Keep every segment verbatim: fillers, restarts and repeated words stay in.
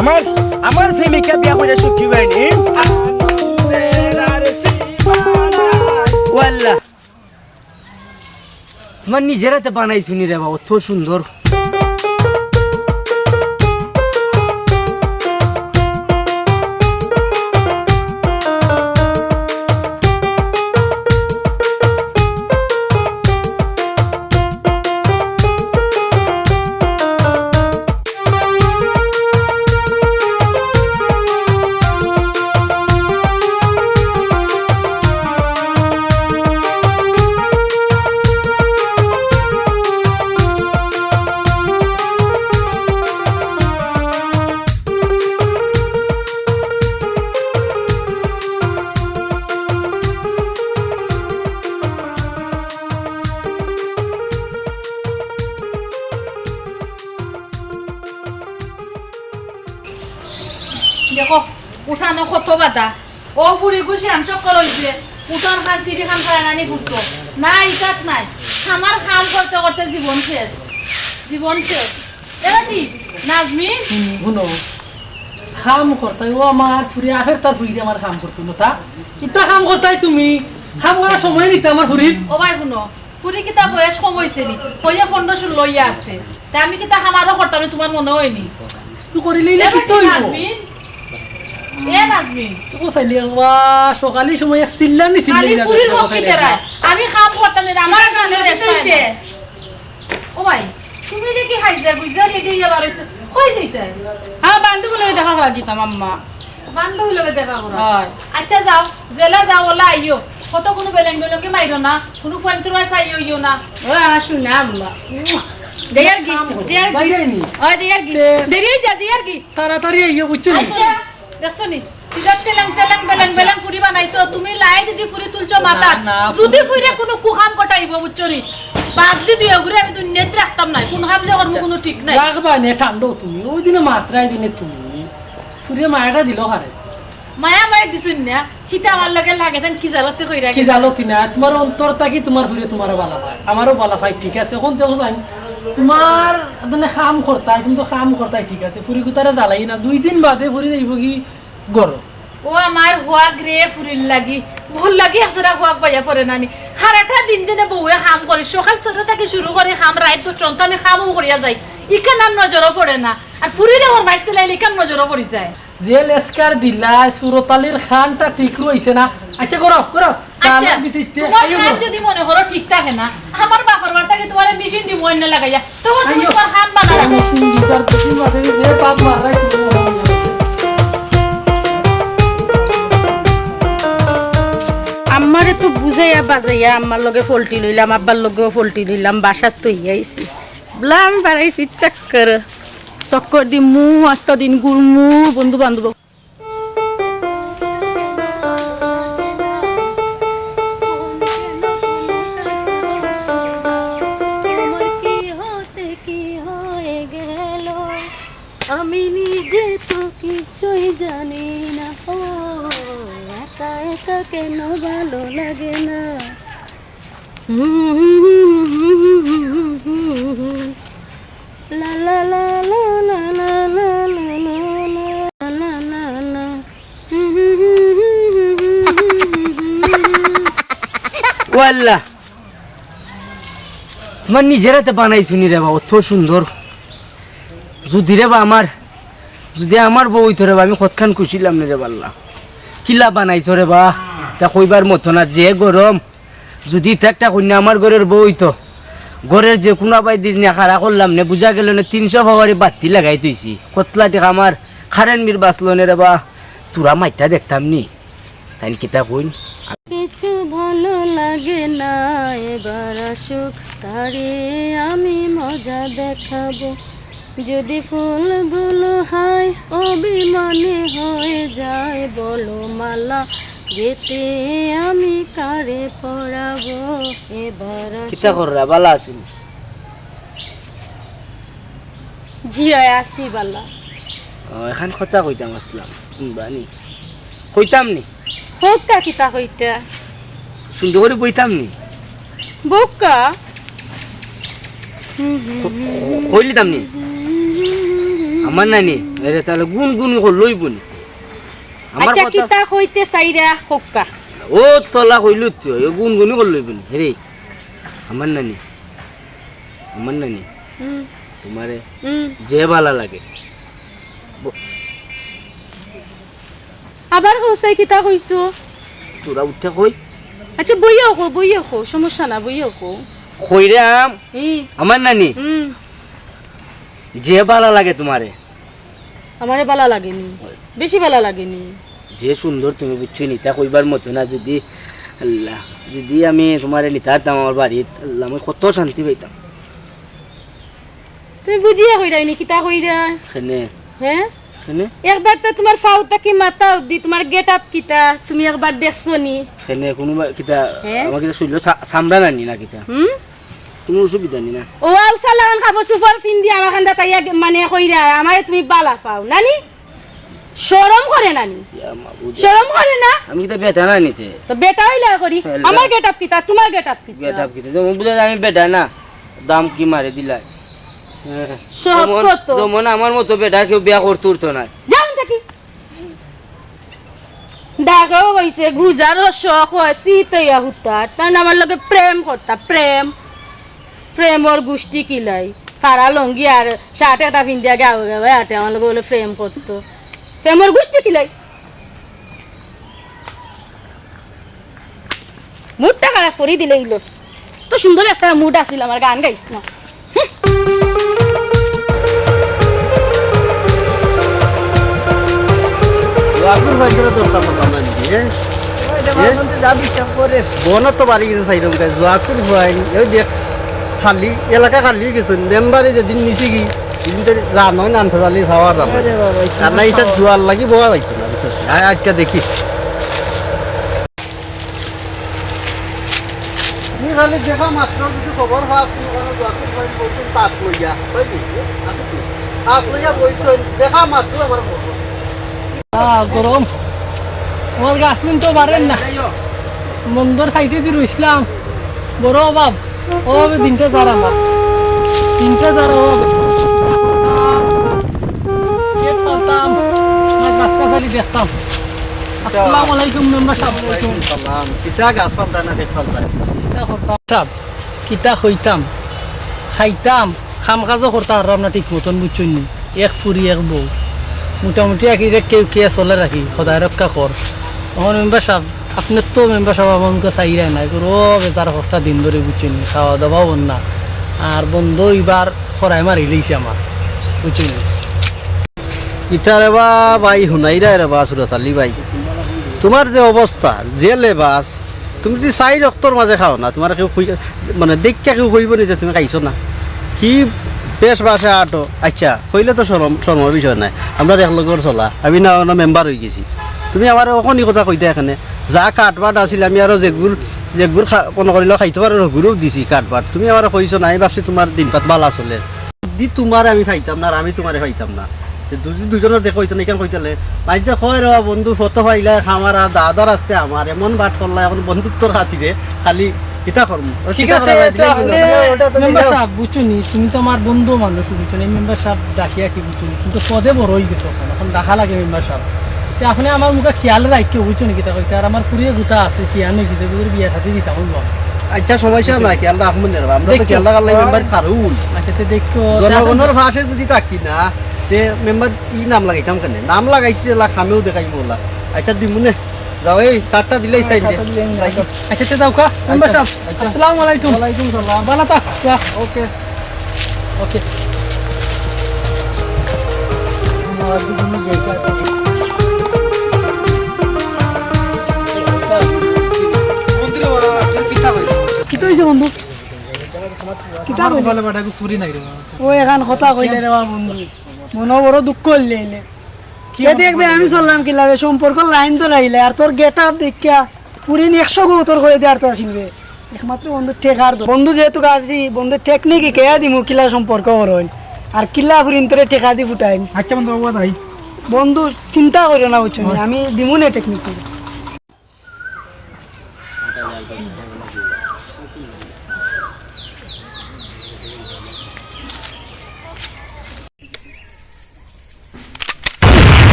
আমার, আমার প্রেমিকা বিয়া করে সুখী হয়নি। ওয়াল্লাহ, তোমার নিজের হাতে বানাইছুনি রে বাবা, অত সুন্দর। দেখো, উঠানো কত বাধা। ও ফুড়ি গুছি আনসব করো দিছে। উঠান খান, সিঁড়ি খান, বাগানি ফুটতো। না, ইজাত নাই। আমার কাম করতে করতে জীবন শেষ। জীবন শেষ। এরা কি? নাজমিন? হুনো, হুনো। কাম করতাই, ও আমার ফুড়ি, আফের তার ফুড়ি আমার কাম করতো না, তা? ইতা কাম করতাই তুমি? কাম করার সময় নিতে আমার ফুড়ির? ও ভাই, হুনো। ফুরি কিতা বয়স কম অইছে নি? কইয়া পনেরো ষোলো ইয়া আছে। তে আমি কিতা কাম আরো করতাম নি, তুমার মনে অয়নি? তুই করিলে ইলা এ কিতা অইবো? নাজমিন, এ নাজমিন। ও চাইলে, ওয়া, সকালে সময় এক চিল্লা নি চিল্লা খালি ইলা ফুরির দেখো, হক চাইলে। কিতা রায়? আমি কাম করতাম নি, আমার কামে ব্যস্ত অইছে। ও ভাই, তুমি দেখি হাইজা গুইজা রেডি অইয়া বার অইছো। কই যাইতায়? হ্যাঁ, বান্ধবী লগে দেখা করা যেতাম, আম্মা। বান্ধবী লগে দেখা করা? হয়। আচ্ছা, যাও, যেলা যাও, ওলা আইও। কত কুনু বেলেং বেলঙ্গি মাইরো না, কুনু ফুয়াইন্তর বায় চাইও ইও না। ও, আমার সোনা আম্মা। যাই আর কি, যাই আর কি। বাইরে নি। ও, যাই আর কি। তে দেরি অই যা, যাই আর কি। তাড়াতাড়ি আইও, বুঝছো নি? আচ্ছা। দেখছো নি? কিজাত তেলেং তেলেং বেলেং বেলেং ফুরি বানাইছো। তুমি লাই দিদি ফুরি তুলছো মাথাত। না, না, যদি ফুরি ফুরিরে কুনু কুকাম কটাইবো, বুঝছো নি? বাদ দি দিও, ঘুরে আমি দুনিয়াত রাখতাম না। কুন কাম যে করমু কুনু ঠিক নাই। রাখবা নে, ঠান্ডা তুমি। ওই দিনে মাত্রাই দিনে তুমি। ফুরিয়ে মায়াটা দিল কারে? মায়া মায়া দিছুন না, কিতা আমার লগে লাগে তান কি জালতে কইরা কি গেছে? জালতি না, তোমার অন্তর থাকি তোমার ফুরিয়ে তোমারে বালা পায়, আমারও বালা পায়, ঠিক আছে। অখন দেখো চাইন, তোমার মানে কাম করতায়, তুমি তো কাম করতায়, ঠিক আছে। ফুরি গুতারে জ্বালাই না, দুই দিন বাদে ফুরি যাইবো কি ঘরো। ও আমার হুয়াগ রে ফুরির লাগি, বউর লাগি হাজারা হুয়াগ বাইয়া পড়ে না নি। হারাটা দিন যেনে বউয়ে কাম করে, সকাল ছয়টা থাকি শুরু করে কাম, রাইত দশটা অন্ত আমি কামও করিয়া যাই, ইখান আর নজরও পড়ে না। আর ফুরিরে ওর মাইস্তে লাইলে ইখান নজরও পড়ি যায়। যে লেস্কার দিলা, সুরতালির খানটা ঠিক রইছে না। আচ্ছা, করো, করো। আচ্ছা, কামর ভিতরে তোমার আইও খান করো। যদি মনে করো ঠিক থাকে না, আমার বাপর বাড়ি থাকি তোমারে মেশিন দিমু অইন্য লাগাইয়া, তখন তুমি আইও। তোমার খান বানাও। মেশিন বিচার তুমি মাঝে যে বাপ মারলাই তুমি। আম্মারে তো বুঝাইয়া বাজাইয়া আম্মার লগে ফল্টি লইলাম, আব্বার লগেও ফল্টি লইলাম, বাসাত তো ইয়া আইছি। বলা আমি বাড়াইছি চক্কর। চক্কর দিমু, আস্তা দিন ঘুরমু, বন্ধু বান্ধব। আমার কি হতে কি হয়ে গেল, আমি নিজে তো কিছুই জানি না। ও, একা একা কেন ভালো লাগে না। ও আল্লাহ, তোমার নিজের হাতে বানাইছুনি রে বা, অত সুন্দর। যদি রে বা আমার, যদি আমার বউ অইতো রে বা, আমি কতখান খুশি অইলাম নে রে বা আল্লাহ। কিলা বানাইছো রে বা, তা কইবার মতো না, যে গরম। যদি ইতা একটা কইন্যা আমার ঘরর বউ অইতো, ঘরর যে কুনাবায় দিন নিয়া খাড়া করলাম নে, বুঝা গেল নে তিনশো পাওয়ারি বাত্তি লাগাই থইছি। কতলা টেকা আমার কারেন্ট বিল বাঁচলো নে রে বা, তোরা মাইতা দেখতাম নি। তাইন কিতা কইন? কিছু ভালো লাগে না, এবার আসুক তারে আমি মজা দেখাবো। যদি ফুলগুলো হায় অভিমানে হয়ে যায় বনমালা, গেতে আমি কারে পরাবো এবার আসুক। কিতা কররা, বালা আছইন? জি অয়, আছি বালা। ও, এখান কথা কইতাম আছলাম, হুনবা নি? কইতাম নি? কউক্কা কিতা কইতা? সুন্দর করি বইতাম নি? বউক্কা? ক-, কইলিতাম নি? আমার নানি, এরে তাইলে গুনগুনি করলে অইবো নি? আমার আচ্ছা, কথা কিতা কইতে চাইরা কউক্কা? ও তলা কইলু তো, এ গুনগুনি করলে অইবো নি? রে, আমার নানি, আমার নানি, হুম। তুমারে হুম। যে বালা লাগে। ব- আবার কও চাই কিতা কইছো? তোরা উঠে কই? আচ্ছা, বইয়া কও, বইয়া কও, সমস্যা না, বইয়া কও। কইরাম, হুম। আমার নানি, হুম। যে বালা লাগে তুমারে। আমারে বালা লাগে নি, বেশি বালা লাগে নি। যে সুন্দর তুমি, বুঝছো নি, তা কইবার মতো না। যুদি, আল্লাহ, যুদি আমি তুমারে নিতা পারতাম আমার বাড়িত, আল্লাহ, আমি কত শান্তি পাইতাম। তুমি বুঝিয়া কইরায় নি, কিতা কইরায়? কেনে? হে? কেনে? একবার তো তুমার ফাউ থাকি মাথা অবধি, তুমার getup কিতা, তুমি একবার দেখছো নি? কেনে, কুনু বা-, কিতা, হে? আমার কিতা শরীলো চা-, চামড়া নানি না কিতা? হুম? কুনু অসুবিধা নি না? ও আউসা লাগান খাবো সুপার ফিন দিয়া আমার কান্দা তাইয়া গে-, মানে কইরা, আমারে তুমি বালা পাও, নানি? শরম করে নানি? ইয়া মাবুদ। শরম করে না? আমি কিতা বেটা নানি তে? তো বেটা অইলা করি। তাইলে আমার getup কিতা, তুমার getup কিতা? Getup কিতা? যেমন বুঝা যায় আমি বেটা না। দাম কি মারি দিলায়। হ্যাঁ। সব যেমন, কত? যেমন আমার মতো বেটা কেউ বিয়া করতো উঠতো না। যাও থাকি। ডাকেও কইছে, গুজারও শখ অয়, সিতইয়া হুতা। তার আমার লগে প্রেম করতা, প্রেম। প্রেমর গুষ্টি কিলাই। ফাড়া লুঙ্গি আর শার্ট একটা পিন্দিয়া গাওয়ে গাওয়ে আটে, আমার লগে বলে প্রেম করতো। প্রেমর গুষ্টি কিলাই। মুডটা খারাপ করি দিলে ইলো। তো সুন্দর একটা মুড আছিল আমার, গান গাইস না। জোয়াকুর ভাই করে দরকার পড়তাম না নাকি, হ্যাঁ? ওই যে এ? বাবা বলতে যা disturb করে। বনর তো বাড়ি গেছে সাইডে উঠে। জোয়াকুর ভাই, ওই দেখ, খালি, এলাকা খালি হয়ে গেছে। মেম্বারে যেদিন নিছি কি, এদিন তো জানো না, আনতে জানি পাওয়া যাবে। আরে বাবা, আর না, এটা জোয়ার লাগি বওয়া যাইতো না, বুঝছো? আয়, আজকে দেখি। তুমি খালি দেখা মাত্র যদি খবর পাস, তুমি ওখানে দোয়া করি, আমি বলছি তাস লইয়া, তাই কি? আছে কি? তাস লইয়া বইছো, দেখা মাত্র আমার খবর। আহ, গরম। আমার গাছ কিন্তু বাড়ের না। বন্দর সাইডে দিয়ে রইছিলাম। বড় অভাব। অভাবে দিনটা যার আমার। দিনটা যার অভাবে। পেট ফালতাম। না গাছ গাছালি দেখতাম। আসসালামু আলাইকুম মেম্বার সাহেব। ওয়ালাইকুম সালাম। কিতা গাছ ফালতা না পেট ফালতা? কিতা করতাম সাহেব? কিতা কইতাম? খাইতাম, কাম কাজও করতা পারলাম না ঠিক মতন, বুঝছইন নি? এক ফুরি এক বউ। মোটামুটি একই রে কেউ কে চলে রাখি, খোদায় রক্ষা কর। অখন মেম্বার সাহেব, আপনে তো মেম্বার সাহেব আমার মুখে চাইরায় নাই। গরু বেজার হকটা দিন ধরে, বুঝছইন নি? খাওয়া দাওয়াও বন্ধ না। আর বন্ধ ইবার খরায় মারি লইছে আমার, বুঝছইন নি? ইতা রে বা ভাই, হুনাইরা রে বা সুরত আলী ভাই, তুমার যে অবস্থা, যে লেবাস, তুমি যদি চাইর অক্তর মাঝে খাও না, তুমার কেউ কই-, মানে, দেখিয়া কেউ কইবো নি যে তুমি খাইছো না? কি বেশ বাসে আটো? আচ্ছা, কইলে তো শরম, শরমর বিষয় নায়। আমরার এক লগর চলা, আমি না, না মেম্বার অই গেছি। তুমি আমারে অখন ই কথা কইতায় কেনে? যা কাটবাট আছিল, আমি আরো যেগুর, যেগুর খা-, মনো করিল খাইতো পারো, অগুরও দিছি কাটবাট। তুমি আমারে কইছো না, আমি ভাবছি তুমার দিনপাত বালা চলে। যদি তুমারে আমি পাইতাম না, আর আমি তুমারে পাইতাম না, তে যদি দুইজনর দেখা অইতো না, ইখান কইতালে, মাইনষে কয় রে বা বন্ধু, ফটো পাইলায় খামার আর দাদার আস্তে আমার, এমন বাট করলা, অখন বন্ধুত্বর খাতিরে খালি ইতা করমু। ঠিক আছে, তো আপনে মেম্বার সাব, বুঝছো নি, তুমি তো আমার বন্ধু মানুষ, বুঝছো নি, মেম্বার সাব ডাকিয়া কি বুঝছো নি, তুমি তো পদে বড় অই গেছো অখন, অখন ডাকা লাগে মেম্বার সাব। তে আপনে আমার মুখে খেয়াল রাখিও, বুঝছো নি, কিতা কইছে, আর আমার ফুরিয়ে গুতা আছে, শিয়ান অই গেছে, গুতার বিয়া শাদি দিতাম অইবো। আচ্ছা, সমস্যা নাই, খেয়াল রাখমু নে, আমরা তো দেখো। খেয়াল রাখার লাগি মেম্বার ফারুল। আচ্ছা, তে দেখো, জনগণর পাশে যদি থাকি না, তে মেম্বার ই নাম লাগাইতাম কেনে? নাম লাগাইছি যেলা, কামেও দেখাইমু অলা। আচ্ছা, দিমু নে। যাও, এই কার্ডটা দিলে এই সাইডে। কার্ডটা দিলে এই সাইডে। আচ্ছা, তে যাও কা, মেম্বার সাব। আচ্ছা। আসসালামু আলাইকুম। ওয়ালাইকুম সালাম। ভালা থাক, যা। ওকে। ওকে। কিতা অইছে বন্ধু? কিতা কইলে? বলে বেটা, ফুরি নাই রে বাবা। ও এখান কথা কইলে রে বাবা বন্ধু। মনো বড় দুঃখ অইলে এলে। কি এ দেখবে আমি চললাম কিলা বে, সম্পর্ক লাইন তো রাইলে, আর তোর getup দেখিয়া পুরিন একশো গো তোর করে দেওয়ার তো আসিল বে। একমাত্র বন্ধু ঠেকার দো। বন্ধু যেহেতু গাছি, বন্ধু technique কে দিমু কিলা সম্পর্ক করইন। আর কিলা পুরিন তোরে ঠেকা দি ফুটাইন। আচ্ছা বন্ধু, বাবা যাই। বন্ধু চিন্তা করিও না, বুঝছো নি? আমি দিমু নে technique।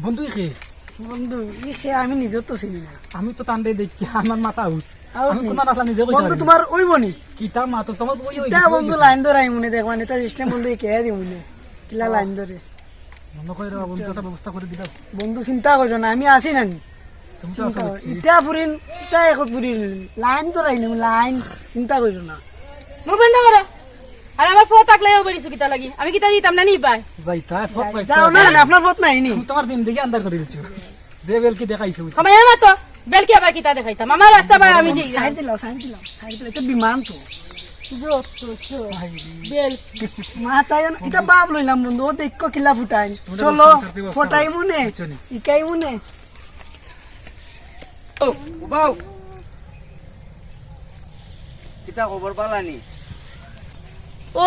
বন্ধু, ই কে? বন্ধু, ই কে? আমি নিজেও তো চিনি না। আমি তো তানরে দেখি, আমার মাথা আউট। আউট আমি নি? কোন আসলাম নিজেও কইতে বন্ধু, পারি না। তোমার ওই বনি? কিতা মাতো, তোমার ওই, ওই, ইটা ওই বন্ধু গেছে। লাইন ধরাই মনে দেখবা, নেতা সিস্টেম বন্ধু, ই কে দি মনে? কিলা লাইন ধরে? মনে করি রে, বন্ধু, একটা ব্যবস্থা করি দিলাম। বন্ধু, চিন্তা করিও না, আমি আছি না নি? তুমি তো চিন্তা আছো করিও। বুঝছি। ইটা ফুরিন, ইটা এখন ফুরিন, লাইন ধরাই নিম, লাইন, চিন্তা করিও না। মুখ বন্ধ করো। আর আমার ফোন থাকলে ও বেরিয়েছো কিতা লাগি? আমি কিতা দিতাম না নি ভাই? যাইতা, ফোন যাই-, পাইছো যাও না, না। না, আপনার ফোন নাই নি। আমি তোমার দিন দেখি আন্দার করি দিচ্ছি। যে বেলকি দেখাইছো। আমার এ মাতো, বেলকি আবার কিতা দেখাইতাম? আমার রাস্তা ভাই আমি যাই। সাইড দিলাও, সাইড দিলাও, সাইড দিলাও, এটা বিমান তো। যত সব। হায় রে। বেলকি। মাথায় না, এটা বাপ লইলাম বন্ধু, ও দেখো কিলা ফুটাই। ওটা চলো, বলছি, তারপরে বলছি। ফটাই মনে, বুঝছো নি? ইকাই মনে। ও, বাউ। কিতা খবর, বালা নি?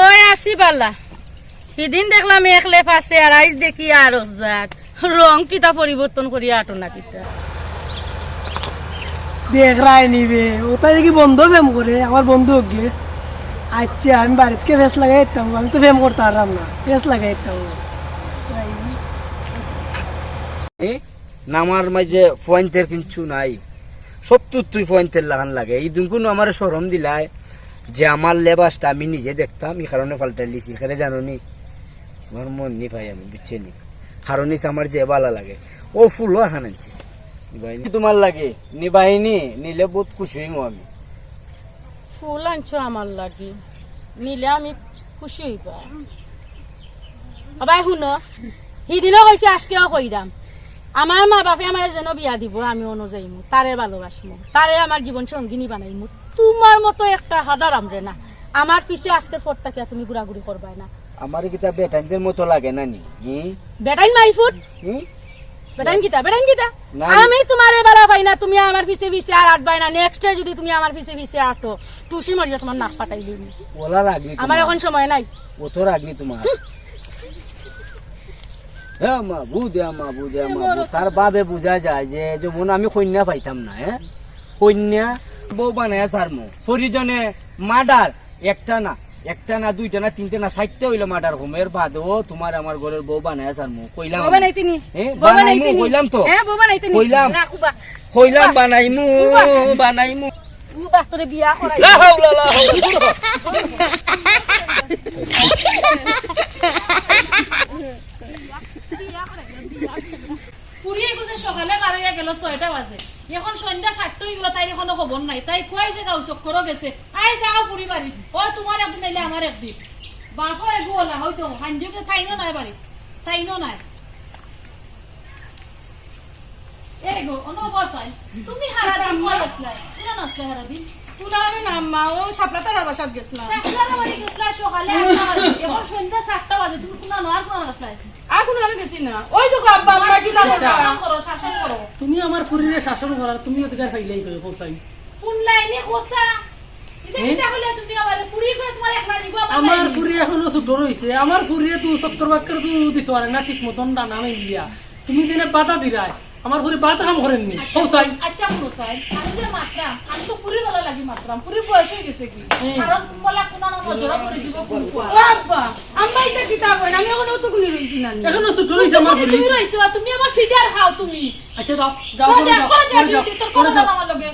ওই আছি বালা। হিদিন দেখলাম এক লেপ আছে, আর আইজ দেখি আর এক জাত। রং কিতা পরিবর্তন করি আটো না কিতা? দেখরায় নিবে, ওটা দেখি বন্ধ ব্যায়াম করে, আমার বন্ধু ওকে। আচ্ছা, আমি বাড়িতে ফেস লাগাই দিতাম, আমি তো ব্যায়াম করতে পারলাম না, ফেস লাগাই দিতাম। এ? নামার মাঝে পয়েন্টের কিচ্ছু নাই, সব তো তুই পয়েন্টের লাখান লাগে। এই দিনকুন আমারে শরম দিলায় যে আমার লেবাসটা আমি নিজে দেখতাম, এই কারণে পাল্টাই লিছি। এখানে জানো নি, আমার মন নি পাই আমি, বুঝছে নি? কারণ হইছে আমার যে বালা লাগে, ও ফুলও এখন আনছে। নিবাইনি তোমার লাগে, নিবাইনি, নিলে বহুত খুশি হইমু আমি। ফুল আনছো আমার লাগি, নিলে আমি খুশি হইবা। ও ভাই, হুনো, হিদিনও কইছি, আজকেও কইরাম, আমার মা বাপে আমারে যেন বিয়া দিব, আমি অনো যাইমু, তারে ভালোবাসমু, তারে আমার জীবন সঙ্গিনী বানাইমু। তোমার মতো একটা হাদারাম রে না, আমার পিছে আজকের পর থাকিয়া তুমি ঘুরাঘুরি করবায় না। আমারে কিতা বেটাইনদের মতো লাগে না নি? হুম? বেটাইন মাইফুট? হুম? বেটাইন কিতা? বেটাইন কিতা? নাই। আমি তোমারে বালা পাই না, তুমি আমার পিছে পিছে আর আটবায় না। নেক্সটে যদি তুমি আমার পিছে পিছে আটো, টুসি মারিয়া তোমার নাক ফাটাই দিবি। ওলা রাগ নি আমার তোমার? এখন সময় নাই। ও তো রাগ নি তোমার? হুম। হে মাবুদ, হে মাবুদ, হে এ মাবুদ। মরো তার তো বাদে বুঝা যায় যে যেমন আমি কইন্যা পাইতাম না, হ্যাঁ? কইন্যা বউ বানাইয়া ছাড়মু। ফরিজনে মার্ডার। একটা না, একটা না, দুইটা না, তিনটা না, চাইরটা অইলো মার্ডার কম। এর বাদেও তোমার আমার ঘরের বউ বানাইয়া ছাড়মু। কইলাম বউ আমি। বানাইতে নি? এ, বউ বানাইমু, বানাইতে নি? কইলাম তো। হ্যাঁ, বউ বানাইতে নি? কইলাম। রাখো বা। কইলাম বানাইমু, বানাইমু। ও বাপ, তোরে বিয়া করাই। লা হাওলা, লা হাওলা। ফুরিয়ে বুঝে সকালে বার হইয়া গেল ছয়টা বাজে, এখন সন্ধ্যা সাতটা হয়ে গেল, তাইর এখনো খবর নাই। তাই কই যে গাঁও চক্করও গেছে। আই যাও ফুরি বাড়ি, ও তোমার একদিন নাইলে আমার একদিন। বাপও এগু ওলা হয়তো হাঞ্জুকে তাইনও নাই বাড়ি, তাইনও নাই। এই গো, অনো বসাই। তুমি হারা দিন কই আছলায়? কোন আছলায় হারা দিন? কোন আরে না মা, ও শাপলা তারার বাসাত গেছলাম। শাপলার বাড়ি গেছলায় সকালে আটটা বাজে। এখন সন্ধ্যা সাতটা বাজে, তুমি কোন আনো আর কোন আছলায়? আর কোন আনো গেছি না। ওই দেখো আব্বা, আম্মা কি দাদা? শাসন করো, শাসন করো। তুমি আমার ফুরিরে শাসন করার, তুমি অধিকার পাইলেই কই, কও চাই। কোন লাইনে কথা? এটা এ? কিতা কইলে তুমি আমারে? ফুরি কই তোমার একলা নিব, আমার আমার লাইনে? ফুরি এখনো ছোট রইছে। আমার ফুরিয়ে তো সত্তর বাক্যের তো দিতে পারে না ঠিক মতন দানা মিলিয়া। তুমি দিনে বাধা দিরায়। আমার ফুরি বাধা কাম করেননি। আচ্ছা, কও চাই। আচ্ছা, হুনো চাই। আমি যে মাতরাম, আমি তো ফুরির বালা লাগি মাতরাম। ফুরির বয়স হয়ে গেছে কি? হুম। কারণ বলা কোন না নজরে পড়ে দিব কোন কোয়া। ও আব্বা, আম্মা এটা কিতা কইন? আমি এখনো তো গুলি রইছি না। এখনো ছোট রইছে আমার তুমি ফুরি। তুমি রইছো, আর তুমি আমার ফিডার খাও তুমি। আচ্ছা, যাও, যাও, যাও, ঘরে যাও, যাও, ঘরে যাও, ঘরে যাও, ডিউটি, তোর ঘরে কথা যাও। আমার লগে।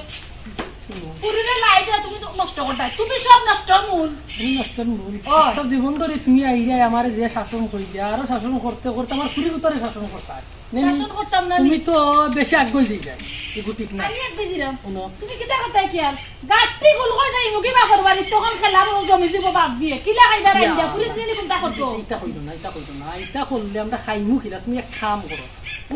ফুরিরে লাই দিয়া তুমি তো নষ্ট করতায়। তুমি সব নষ্টর মূল। আমি নষ্টর মূল। ওই। আস্তা জীবন ধরি তুমি আইরায় আমারে যে শাসন করিয়া, আরো শাসন করতে করতে আমার ফুরি গুতারে শাসন করতায়। নে, নে। শাসন করতাম না তুমি নি? তো বেশি আগ্রহ দিয়ে যায়। এগু ঠিক না। আমি এক বেজিরাম। হুনো। তুমি কিতা করতায় কি আর? গাট্টি গুল করে যাই মুগি বাপর বাড়ি, তখন খেলা বউ জমি দিব বাপ দিয়ে। কিলা খাইবা রাইন্দা, ইয়া। পুলিশ নিলে কোনটা করতো? ইটা কইলো না, ইটা কইলো না। ইটা করলে আমরা খাইমু কিলা? তুমি এক কাম করো।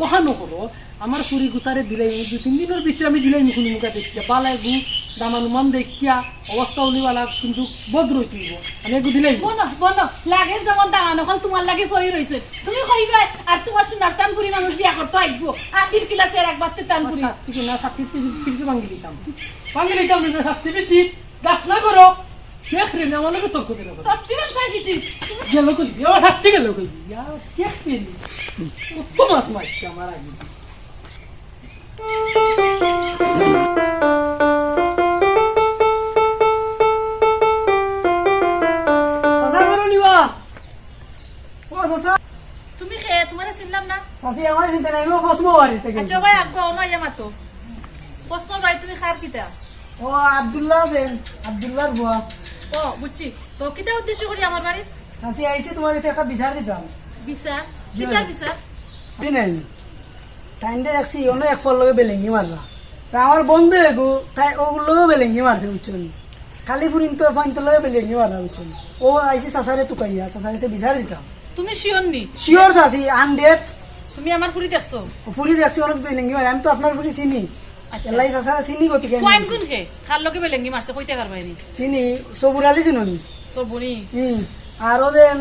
ওখানো করো। আমার ফুরি গুতারে দিলাইমু, দুই তিন দিনর ভিতরে আমি দিলাইমু কোনো মুখা দেখিয়া। বালা এগু দামান উমান দেখিয়া, অবস্থা উলিবালা কিন্তু ভদ্র হইতে হইব। আমি এগু দিলাইমু। বনো, বনো, লাগের যেমন দামান অকল তোমার লাগি পড়ি রইছে। তুমি কইবায়, আর তোমার সোনার চান ফুরি মানুষ বিয়া করতে আইবো। আর দিন কিলা সের একবার তে টান ফুরি। সাত থেকে না, সাত থেকে ফিরতে ভাঙি দিতাম। ভাঙি দিতাম না, সাত থেকে ঠিক। দাস না করো। দেখ রে, আমার লগে তর্ক দিল। সত্যি বলতে কি ঠিক? গেল কই? ও সত্যি গেল কই? ইয়া, দেখ রে। কত মাত মারছে আমার আগে। চাচা, ঘরো নিবা? ও চাচা। তুমি কে? তোমারে চিনলাম না। আচ্ছা, আমার চিন্তা নাই, আমি প্রশ্ন বাড়িতে গেছি। আচ্ছা ভাই, আগুয়া, অনো আইয়া মাতো। প্রশ্ন বাড়ি তুমি কার কিতা? ও আব্দুল্লাহ দেন, আব্দুল্লাহর বুয়া। ও, বুঝছি। তো কিতা উদ্দেশ্য করি আমার বাড়ি? আচ্ছা, আইছি তোমার কাছে একটা বিচার দিতাম। বিচার? জি কিতা ভাই। বিচার? আমি নাই। তাইন দেখছি, অনো এক ফুয়ার লগে বেলেঙ্গি মাররা। তা আমার বন্ধু এগু, তাই ওগুর লগেও বেলেঙ্গি মারছে, বুঝছো নি? খালি ফুরিন্তর, ফুরিন্তর লগে বেলেঙ্গি মাররা, বুঝছো নি? ও আইছি চাচারে তুকাইয়া, চাচারে সে বিচার দিতাম। তুমি শিওর নি? শিওর চাচি, হান্ড্রেড। তুমি আমার ফুরি দেখছো? ফুরি দেখছি, অনেক বেলেঙ্গি মারে। আমি তো আপনার ফুরি চিনি। আচ্ছা। এলাই চাচারে চিনি গতিকে আমি ফুয়াইন চিনি। কোন হে? কার লগে বেলেঙ্গি মারছে, কইতে পারবায় নি? চিনি, সবুর আলী চিনো নি? সবুরি? হুম। আর ও দেন,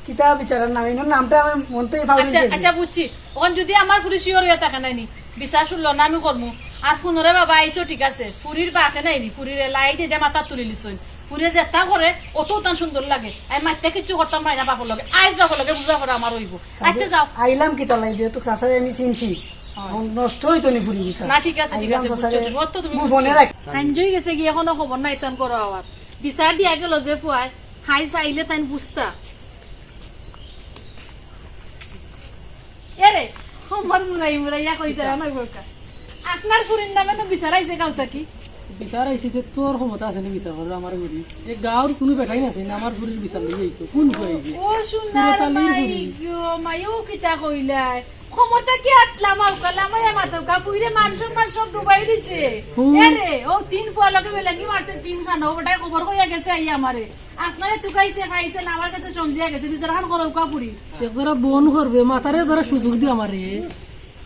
কিতা বিচারর নাম? ইনোর নামটা আমি মনতেই ফাউল আচ্ছা, হইছে। আচ্ছা, বুঝছি। অখন যদি আমার ফুরি শিওর হইয়া থাকে নাই নি, বিচার শুনলো না আমি করমু। আর ফুনরে বাবা আইছো ঠিক আছে, ফুরির বাপে নাই নি, ফুরিরে লাইট এদে মাথা তুলি লিছইন। ফুরিয়ে যেতা করে, অত তান সুন্দর লাগে। আমি মাইতে কিচ্ছু করতাম পারি না বাপর লগে। আইজ বাপর লগে বুঝা পড়া আমার হইব। আচ্ছা, যাও। আইলাম কিতা লাগি, যেহেতু চাচারে আমি চিনছি। হয়। অখন নষ্ট হইতো নি ফুরি কিতা। না, ঠিক আছে, ঠিক আইলাম আছে, বুঝছো চাচারে তুমি, অত তুমি গোপনে বুঝছো। রাখি। হাইঞ্জ অই গেছে গি, এখনো খবর নাই তান করো আবার। বিচার দিয়া গেল যে ফুয়ায়, হাইঞ্জ আইলে তাইন বুঝতা। এরে, আমার মুরাই মুরাইয়া কই যায়, আমার বউকা। আপনার ফুরির নামে তো বিচার আইছে গাঁও থাকি। বিচার আইছে যে তোর ক্ষমতা আছে নি বিচার করার আমার ফুরি? এ গাঁওর কুনু বেটাইন আছে নি আমার ফুরির বিচার লইয়া আইতো? কোন ফুয়া আইছে? ও সোনার সুরত আলীর মাই ফুরি। গো, মাই ও কিতা কইলায়? ক্ষমতা কি আটলা মাউকা, লামাইয়া মাতউকা, ফুরিরে মান সম্মান সব ডুবাই দিছে। হুম। এরে, ও তিন ফুয়া লগে বেলেঙ্গি মারছে তিন খান, ও বেটায় খবর কইয়া গেছে আইয়া আমারে। আপনারে তুকাইছে, খাইছে না, আমার কাছে সমঝিয়া গেছে, বিচার খান করউকা ফুরি। এক জরা বন করবে, মাতারে জরা সুযোগ দি আমারে।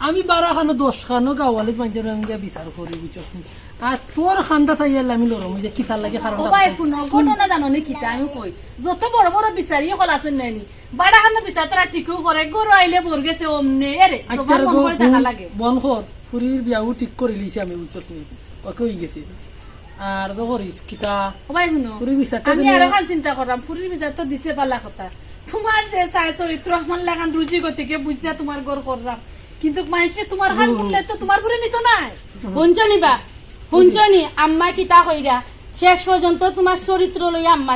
আমি বারো খানো দশ খানো গাওয়ালিত মাইনষর আমি গিয়া বিচার করি, বুঝছস নি? আর তোর খান্দা থাইয়ালে আমি লড়ম, ওই যে কিতার লাগি কারণ ও ভাই, হুনো, ঘটনা জানো নি কিতা আমি কই? যত বড় বড় বিচারি অকল আছইন নায় নি, বারো খানো বিচার তারা ঠিকউ করে, গরু আইলে বর গেছে অমনে, এরে, আচ্ছা জবান রে বন্ধ গো, করে থাকা লাগে। বন কর, ফুরির বিয়াও ঠিক করি লিছি আমি, বুঝছস নি? ওকে হই গেছে। আর তো করিস, কিতা? ও ভাই, হুনো, ফুরির বিচারটা আমি দিলে আরো খান চিন্তা করলাম, ফুরির বিচার তো দিছে বালা কথা। তোমার যে চাই চরিত্র, আমার লাখান রুজি গতিকে বুঝিয়া তোমার ঘর করলাম, কিন্তু মাইনষে তোমার খান হুম। শুনলে তো তোমার ফুরি নিত নায়। হুনছো নি বা? হুনছো নি? আম্মা কিতা কইরা? শেষ পর্যন্ত তোমার চরিত্র লইয়া আম্মা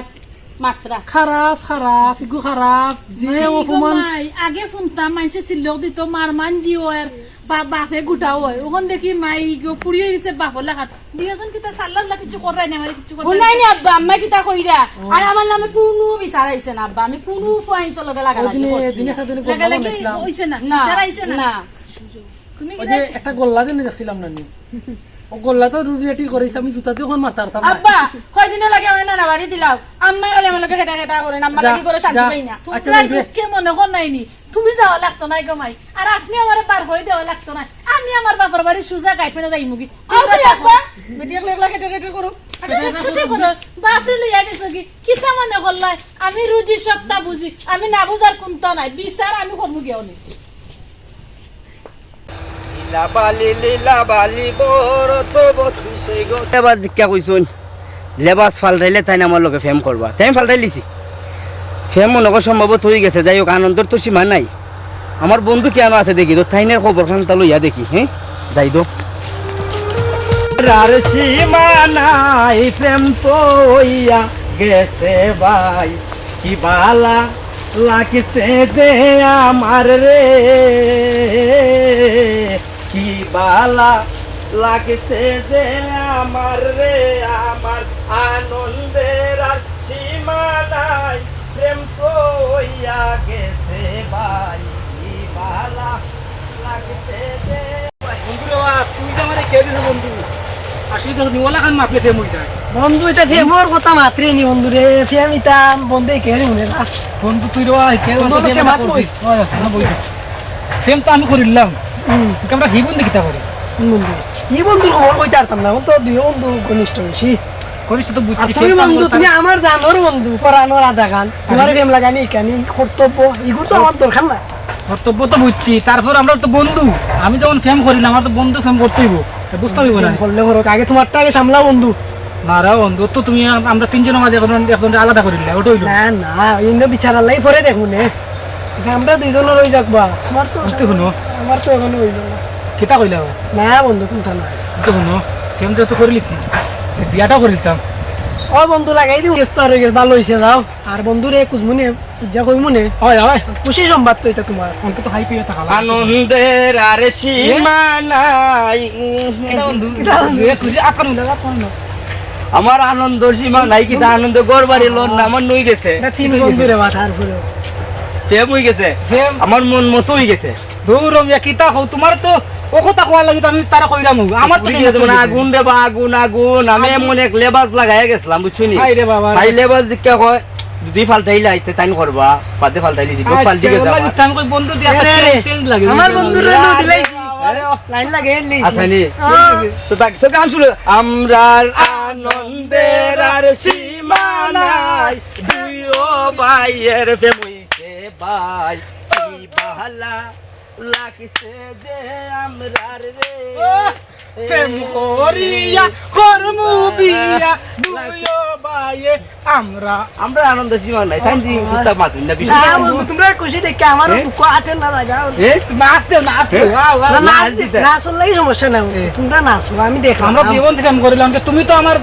মাতরা। খারাপ, খারাপ, ইগু খারাপ, যে মাই গো অপমান। মাই, আগে হুনতাম মাইনষে চিল্লক দিত, মার মান জি অয়, বা-, বাপে গুটা অয়। অখন দেখি মাই গো ফুরি অই গেছে বাপর লাখান। দিয়াছেন কিতা সাল্লাল্লাহ কিচ্ছু করাই না, আমারে কিচ্ছু করাই না। হুনাই নি আব্বা, আম্মা কিতা কইরা? ও। আর আমার নামে কুনু বিচার আইছে না আব্বা, আমি কুনু ফুয়াইন্তর লগে লাগালাগি ওদিনে, করছি দিনে না। একটা দিনে গোল্লা লাগালাগি বানাইছিলাম। অইছে না, না, বিচার আইছে না। না। তুমি ওই কিতা যে একটা গোল্লা দিনে যাচ্ছিলাম না নি? ও গোল্লা তো রুটি রাটি করেছি, আমি জুতা দিয়ে ওখান মারতে পারতাম না। আব্বা, কয়দিনর লাগি আমার নানা বাড়ি দিলাও। আম্মা খালি আমার লগে খেটা খেটা করেন, আম্মা যা, লাগি করে শান্তি যা। পাই না। আচ্ছা, তোমরা যাই গে। দুঃখে মনে কর নাই নি? তুমি যাওয়া লাগতো নাই গো মাই, আর আপনি আমারে বার করে দেওয়া লাগতো না। আমি আমার বাপর বাড়ি সুজা গাইড পেতে যাইমুগি। আও সেই আব্বা, বেটি একলা একলা খেটে খেটে করো। আরে, খেটে করো। বাপরে লইয়া গেছো কি? কিতা মনে করলাই? আমি রুজি সবটা বুঝি, আমি না বুঝার কুন্তা নাই। বিচার আমি করমু গিয়া অনে। লীলা বালি, লীলা বালি, বড় তো বসি সেই গো। লেবাস দীক্ষা কইছইন, লেবাস ফাল্টাইলে তাইন আমার লগে ফেম করবা। তাই আমি ফাল্টাই লিছি। ফেম মনে কর সম্ভবত হই গেছে। যাই হোক, আনন্দর তো সীমা নাই। আমার বন্ধু কেন আছে দেখি তো, তাইনের খবর খান তা লইয়া দেখি, হ্যাঁ? যাই তো। আর সীমা নাই, প্রেম তো হইয়া গেছে ভাই, কি বালা লাগছে যে আমার রে, কি বালা লাগছে যে আমার রে, আমার আনন্দের আর সীমা নাই, প্রেম তো হইয়া গেছে ভাই, কি বালা লাগছে যে। বন্ধু রে বা, তুই যে আমারে কে দিছ বন্ধু? আসলে তো নিওয়ালা খান মাতলে ফেম হই যায়। বন্ধু, ইতা ফেমর কথা মাতরে নি বন্ধু রে, ফেম ইতা বন্ধু কে রে মনে না। বন্ধু তুই রে বা, কে বন্ধু বন্ধু সে ফেম মাত করছিস? কই? ওই আছে, না বই। ফেম তো আমি করিলাম। হুম। কিন্তু আমরা হি বন্ধু কিতা করি? হুম বন্ধু। ই বন্ধুর খবর কইতে পারতাম না, এখন তো দুই বন্ধু ঘনিষ্ঠ বেশি। করিস তো আর বুঝছি, তুমি ফেম তো বন্ধু, আমরা তুমি তার আমার জানোর বন্ধু, পরানোর আধা খান। তোমার আরে। ফেম লাগানি কেন? ই কর্তব্য, ইগুর তো আমার দরকার না। কর্তব্য তো বুঝছি, তারপর আমরা তো বন্ধু। আমি যখন ফেম করিলাম, আমার তো বন্ধু ফেম করতে হইব, তা বুঝতে হইব না? ফেম করলে করুক, আগে তোমারটা আগে সামলাও বন্ধু। না রে বন্ধু, তো তুমি আম-, আমরা তিনজনের মাঝে এখন একজনকে আলাদা করিলে, ওটা হইল? না, না, ইন্দু বিচারার লাই পরে দেখুন নে। এটা আমরা দুইজনের হয়ে যাক বা। তোমার তো বুঝতে হুনো। আমার তো এখন হইল না। কিতা কইলা ও? না বন্ধু, কোনটা না। তো হুনো, ফেম তো করিলিছি, বিয়াটা করিলতাম। ও বন্ধু, লাগাই দিও। গেছ তো আর অই গেছে, ভালা অইছে, যাও। আর বন্ধুরে কুজমুনে, যা কইমুনে। অয়, অয়। খুশি সংবাদ তো ইটা তুমার। অনকে তো হাই পেয়ে থাকা লাগে। আনন্দের আর সীমা নাই। কিতা বন্ধু? কিতা বন্ধু? এ খুশি, আতখান মিলা, আতখান মিলা। আমার আনন্দর সীমা নাই, কিতা আনন্দ, ঘর বাড়ি লন না, আমার নই গেছে। না, তিন বন্ধুরে মাথার উপরে। প্রেম অই গেছে। প্রেম? আমার মন মতো অই গেছে। দূর মিয়া, কিতা কও? তুমার তো ও কথা কওয়ার লাগি তো আমি তারে কইরাম। আমার তো বুঝি গেছে, মানে, আগুন রে বা, আগুন, আগুন। আমি আগুন। এমন এক লেবাস লাগাইয়া গেছলাম, বুঝছো নি? হায় রে বাবা রে। তাই লেবাস দিকে কয়, যদি ফাল্টাইলে আইতে তাইন করবা, বাদে ফাল্টাইলে জিগো, আচ্ছা, ফাল্টি গেছে ওলা আমার। আমি কই বন্ধু দিয়া এ রে, চেঞ্জ লাগে। আমার বন্ধুর রইল দিলাই। আরে, লাইন লাগে, এর লিছি। আচ্ছা নি? হ্যাঁ। তো তাক, তো গান শুনো। আমরার আনন্দের আর সীমা নাই, দুইও ভাইয়ের প্রেম অইছে ভাই, কি বাহালা। লাগছে যে আমরার রে। ও, প্রেম করিয়া করমু বিয়া, দুইও ভাইয়ে আমরা। আমরা আনন্দ সীমা নাই, তাই দি প্রস্তাব মাতুন না, না, বিষয়। বন্ধু, তুমরার খুশি দেখি আমারও এ? দুঃখ আটে না লাগা। এ? নাচ দে, নাচ দে, এ? ওয়া, ওয়া। না, নাচ নাচ দে, দিতে। নাচর লাগি সমস্যা নাই, এ। তুমরা নাচো, আমি দেখলাম। আমরা জীবন প্রেম করিলাম যে তুমি তো আমার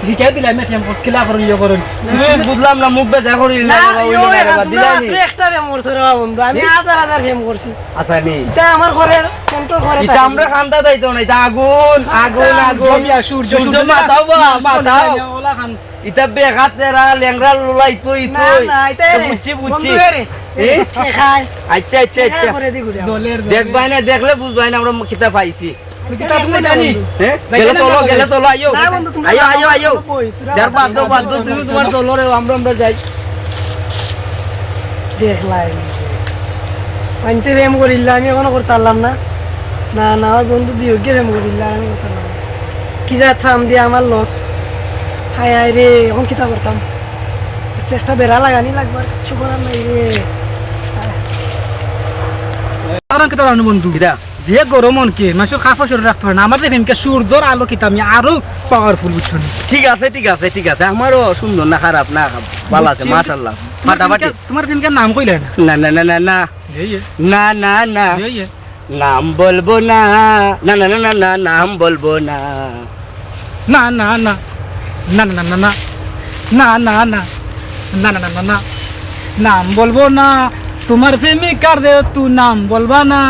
হিকাই দিলায় না প্রেম কিলা করো, ইয়ে করো। তুমি বুঝলাম না, মুখ বেজা করি না, না, বাবা, ইয়ো, অইলো না, এরা বাবা, তুমরা দিলায় নি। মাত্র একটা প্রেম করছো রে বাবা বন্ধু, আমি এ? হাজার হাজার প্রেম করছি। আচ্ছা নি। ইটা আমার ঘরের কন্ট্রোল করে ইটা থাকে। আমরা খান্দা যাইতো না, ইটা আগুন, আগুন, আগুন। আগুন, ইয়া, সূর্য, সূর্য সূর্য মাথাও বা, মাথাও। ওলা খান। ইটা বেকার তেরা, লেংড়া লুলা, ইতো, ইতো। না, না, ইটা তো এরে। বুঝছি, বুঝছি। বন্ধু এরে। এ? ঠেকায়। আচ্ছা, আচ্ছা, ঠেকায় আচ্ছা। করে দি ঘুরে। জলের, জলের। দেখবায় না, দেখলে বুঝবায় না, আমরা কিতা পাইছি। আমি কিতা তুমি জানি? হ্যাঁ? গেলে চলো, গেলে চলো, আইও। না বন্ধু, তুমি আইও, আইও, আইও। বই, তোরা যার বাদ দাও, বাদ দাও, তুমি তোমার চলো রে, আমরা, আমরা যাই। দেখলাই। আনতে প্রেম করিল্লা, আমি এখনো করতে পারলাম না। না, না, আমার বন্ধু দুইও গিয়ে প্রেম করিল্লা, আমি করতে পারলাম না। কি যা থাম দিয়ে আমার লস। হায় হায় রে, এখন কিতা করতাম? আচ্ছা, একটা বেড়া লাগানি লাগবো, আর কিচ্ছু করার নাই রে। কারণ কিতা জানো বন্ধু? কিতা? যে গরম অনকে, মানুষের কাপড় চোপড় রাখতে পারে না। আমার যে প্রেমিকা সূর্যর আলো কিতা আমি আরো পাওয়ারফুল, বুঝছো নি? ঠিক আছে, ঠিক আছে, ঠিক আছে। আমারও সুন্দর না, খারাপ না, ভালা আছে, বুঝছি। মাশাআল্লাহ। তোমার ফাটাফাটি। প্রেমিকা, তোমার প্রেমিকার নাম কইলে না? না, না, না, না, না। এই, এই। না, না, না, না। এই, এই। নাম বলবো না। না, না, না, না, না, নাম বলবো না। না, না, না। না, না, না, না, না। না, না, না। না, না, না, না, না। নাম বলবো না। তোমার প্রেমিকার যেহেতু নাম বলবা না,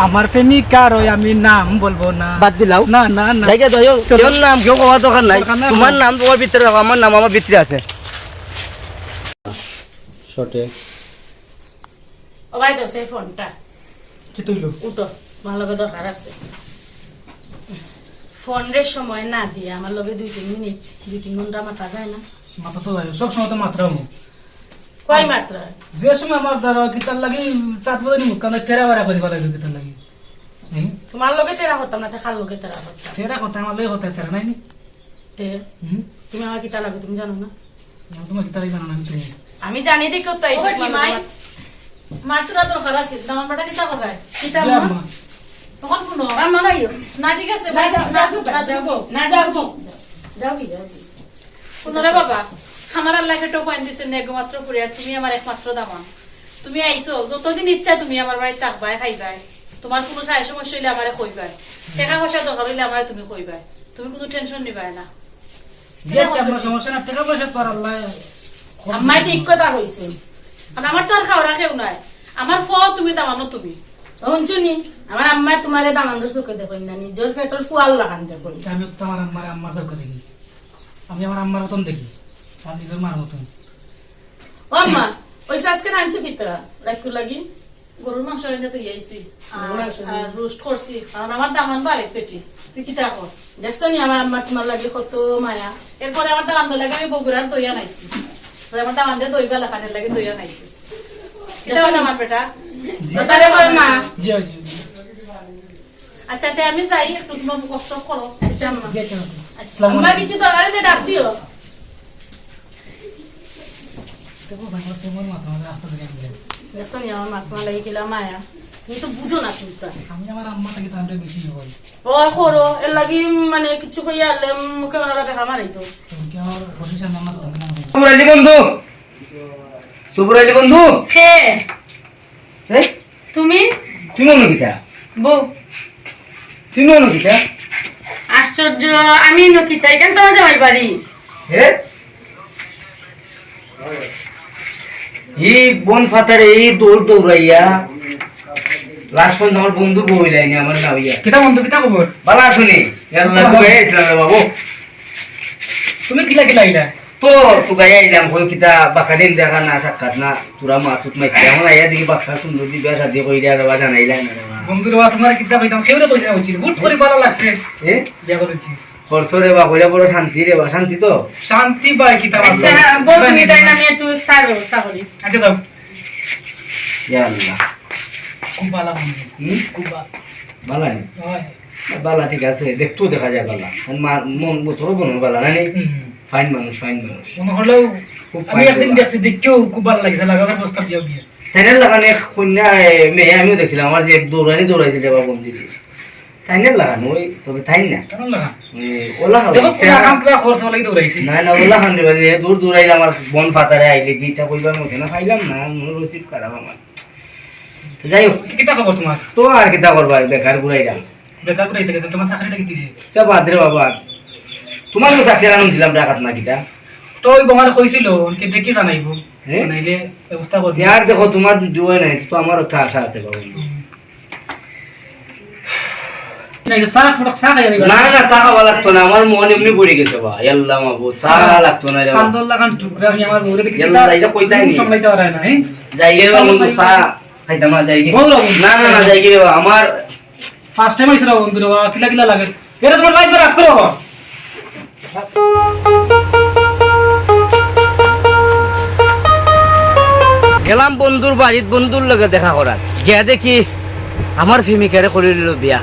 আমার প্রেমিকারও আমি নাম বলবো না। বাদ দিলাও। না, না, না। দেখে তো, চলো। কেউ নাম কেউ কওয়ার দরকার নাই। দরকার নাই। তোমার নাম তোমার ভিতরে রাখো, আমার নাম আমার ভিতরে আছে। শর্টে। ও ভাই, দাও সেই ফোনটা। কি তৈল? উঠো, তোমার লগে দরকার আছে। ফোনরে সময় না দিয়া আমার লগে দুই তিন মিনিট, দুই তিন ঘন্টা মাতা যায় না? মাতা তো যায়, সব সময় তো মাতরাম। কয় মাতরা? যে সময় আমার দ্বারা কিতার লাগি চাঁদ বদনি মুখ কান্দা তেরা বেড়া করি ফেলাই কিতার লাগি। হুম? তোমার লগে তেরা করতাম না, তে কার লগে তেরা করতাম? তেরা করতাম, আমার লগে করতাম, তেরা নাই নি? তে, হুম? তুমি আমার কিতা লাগে, তুমি জানো না? না, তোমার কিতা লাগে জানো না, আমি চিনি। আমি জানি দেখো তো এই ও সব কি মাই? মার তোরা দরকার আছে, না, আমার বেটা কিতা করায়? কিতা জি, মা? আম্মা। তখন শুনো। আম্মা, না, ইয়ো। না, ঠিক আছে, না, ভাই, যাও, না, যাও, না, যাও, যাও, যাও। যাও কি, যাও কি? শুনো রে বাবা, আমার আল্লাহ একটা উপায় দিছে, একমাত্র পুরি, আর তুমি আমার একমাত্র দামান। তুমি আইছো, যতদিন ইচ্ছা তুমি আমার বাড়িত থাকবায়, খাইবায়। তোমার কোনো সাহায্য সমস্যা হইলে আমারে কইবায়। টাকা পয়সা দরকার হইলে আমারে তুমি কইবায়। তুমি কোনো টেনশন নিবায় না। জি আচ্ছা, আমার সমস্যা না, টাকা পয়সা তো আর আল্লাহ। আম্মা ঠিক কথা কইছে। আর আমার তো আর খাওয়ার কেউ নাই। আমার ফুয়াও তুমি, দামানও তুমি। হুনছো নি? আমার আম্মা তোমারে দামান্দর চোখে দেখইন না, নিজর পেটর ফুয়ার লাখান দেখইন। আমি তো আমার আম্মার, আম্মার চোখে দেখি। আমি আমার আম্মার মতন দেখি। আমি নিজর মার মতন। ও আম্মা, ওই আজকে রাঁধছো কিতা? রাইতকুর লাগি? গরুর মাংস রাইন্দা তো আইছি। গরুর মাংস আর, আর রোস্ট করছি। কারণ আমার দামান বারে পেটি। তুই কিতা কস? দেখছো নি আমার আম্মার তোমার লাগি কত মায়া? এরপরে আমার দামান দই লাগে আমি বগুড়ার দই আনাইছি। পরে আমার দামান দিয়ে দই বালা খানের লাগি দই আনাইছি। কিতা কইলাম আমার বেটা? জি। তারে কয় মা। জি, জি, জি। আচ্ছা, তে আমি যাই, একটু তোমার কষ্ট করো। আচ্ছা, আম্মা। জি, আচ্ছা, আচ্ছা। আচ্ছা, আসসালামু আম্মা, আলাইকুম। কিছু দরকার হলে ডাক দিও। দেখো, ভাই, আমার তোমার মাথা, আমার রাস্তা থেকে আমি যাই। দেখছো নি, আমার মা তোমার লাগি কিলা মায়া। তুমি তো বুঝো না তুমি তো। আমি আমার আম্মা থাকি তাহলে বেশি হই। ও, করো, এর লাগি মানে কিছু কইয়া আনলে মুখে ওনারা দেখা মারাই তো। তুমি কি আমার বসে সামনে আমার কথা না বলছো? সুবুর আলী বন্ধু, সুবুর আলী বন্ধু। কে? এ? তুমি? তুমি অনো কিতা? বউ। তুমি অনো কিতা? আশ্চর্য, আমি অনো কিতা? এখানে তোমার জামাই বাড়ি। হে? ই বন ফাতারে ই দৌড় দৌড়াইয়া লাস্ট পর্যন্ত আমার বন্ধু বউ অইলাইনি আমার না অইয়া। কিতা বন্ধু, কিতা খবর? বালা আছনি? ইয়াল্লা, তুকাইয়া আইছলাম রে বাবু। তুমি কিলা কিলা আইলা? তো তুকাইয়া আইলাম, কই কিতা বাক্কা দিন দেখা না, সাক্ষাৎ না, তোরা মাতুত মাইতে। এখন আইয়া দেখি বাক্কা সুন্দর দি বিয়া শাদি কইরা রে বা জানাইলা না রে বা। বন্ধু রে বা, তুমারে কিতা কইতাম, কেউরে কইছি না, বুঝছি। হুট করি বালা লাগছে। এ? বিয়া করিলিছি। করছো রে বা, কইরা বড় শান্তি রে বা, শান্তি তো? শান্তি ভাই, কিতা আচ্ছা, বলবো? বউ তুমি তাই না, আমি একটু চার ব্যবস্থা করি। আচ্ছা, দাও। ইয়া আল্লাহ। খুব বালা বন্ধু। হুম? খুব বালা। বালা নি? হয়। বালা ঠিক আছে, দেখতেও দেখা যায় বালা। মা-, মন, তোরও মনে হয় বালা, না নি? হুম, হুম। ফাইন মানুষ, ফাইন মানুষ। মনে হলেও খুব আমি ফাইন একদিন বালা। দেখছি, দেখতেও খুব বালা লাগছে, লাগাবার প্রস্তাব দিও বিয়ে। তাইনের লাখান এক কইন্যা, এ, মেয়ে আমিও দেখছিলাম, আমার যে দৌড়ানি দৌড়াইছিল এবার বন্ধু। তাইনের লাখান ওই, তবে তাই না। তাইনের লাখান? এ, ওলা খান দেখো, ইচ্ছা। কোন লাখান কিবা খরচ হলেই দৌড়াইছি। না, না, ওলা খান রে বাবা, যে দূর দূর আইলে আমার বন ফাতারে আইলে কি ইতা কইবার মতো না, পাইলাম না, মনে receive খারাপ আমার। তো যাই হোক। কিতা খবর তোমার? তো আর কিতা করবা, বেকার ঘুরাইলাম। বেকার ঘুরাইতে গেলে তোমার চাকরিটা কি দিছে? তা বাদ রে বাবা, তোমার তো চাকরি আনন্দ দিলাম ডাকাত না কিতা? তো ওই বোমারে কইছিল, ওকে দেখি জানাইবো। হ্যাঁ? জানাইলে ব্যবস্থা করবো। ইয়ার দেখো, তোমার যদি হয় নাই, তো আমার একটা আশা আছে বাবা। হুম। না, এই যে চা, ফটক চা খাইয়া দিবা। না, না, চা খাওয়া লাগতো না, আমার মন এমনি পড়ে গেছে বা। ইয়াল্লা মাবুদ, চা লাগতো না রে বা। চান্দর লাখান টুকরা, আমি আমার বউরে দেখি ইয়াল্লা, কিতা এটা কইতাই নি। সামলাইতে পারে না, হ্যাঁ? যাইগে রে বা বন্ধু, চা খাইতাম না, যাইগে। বল রে বন্ধু। না, না, না, যাইগে রে বা, আমার first time আইছে রে বন্ধু রে বা, কিলা কিলা লাগে। এটা তোমার ভাই তো রাগ করো। গেলাম বন্ধুর বাড়িত, বন্ধুর লগে দেখা করার। গিয়া দেখি আমার প্রেমিকারে করিলিল বিয়া।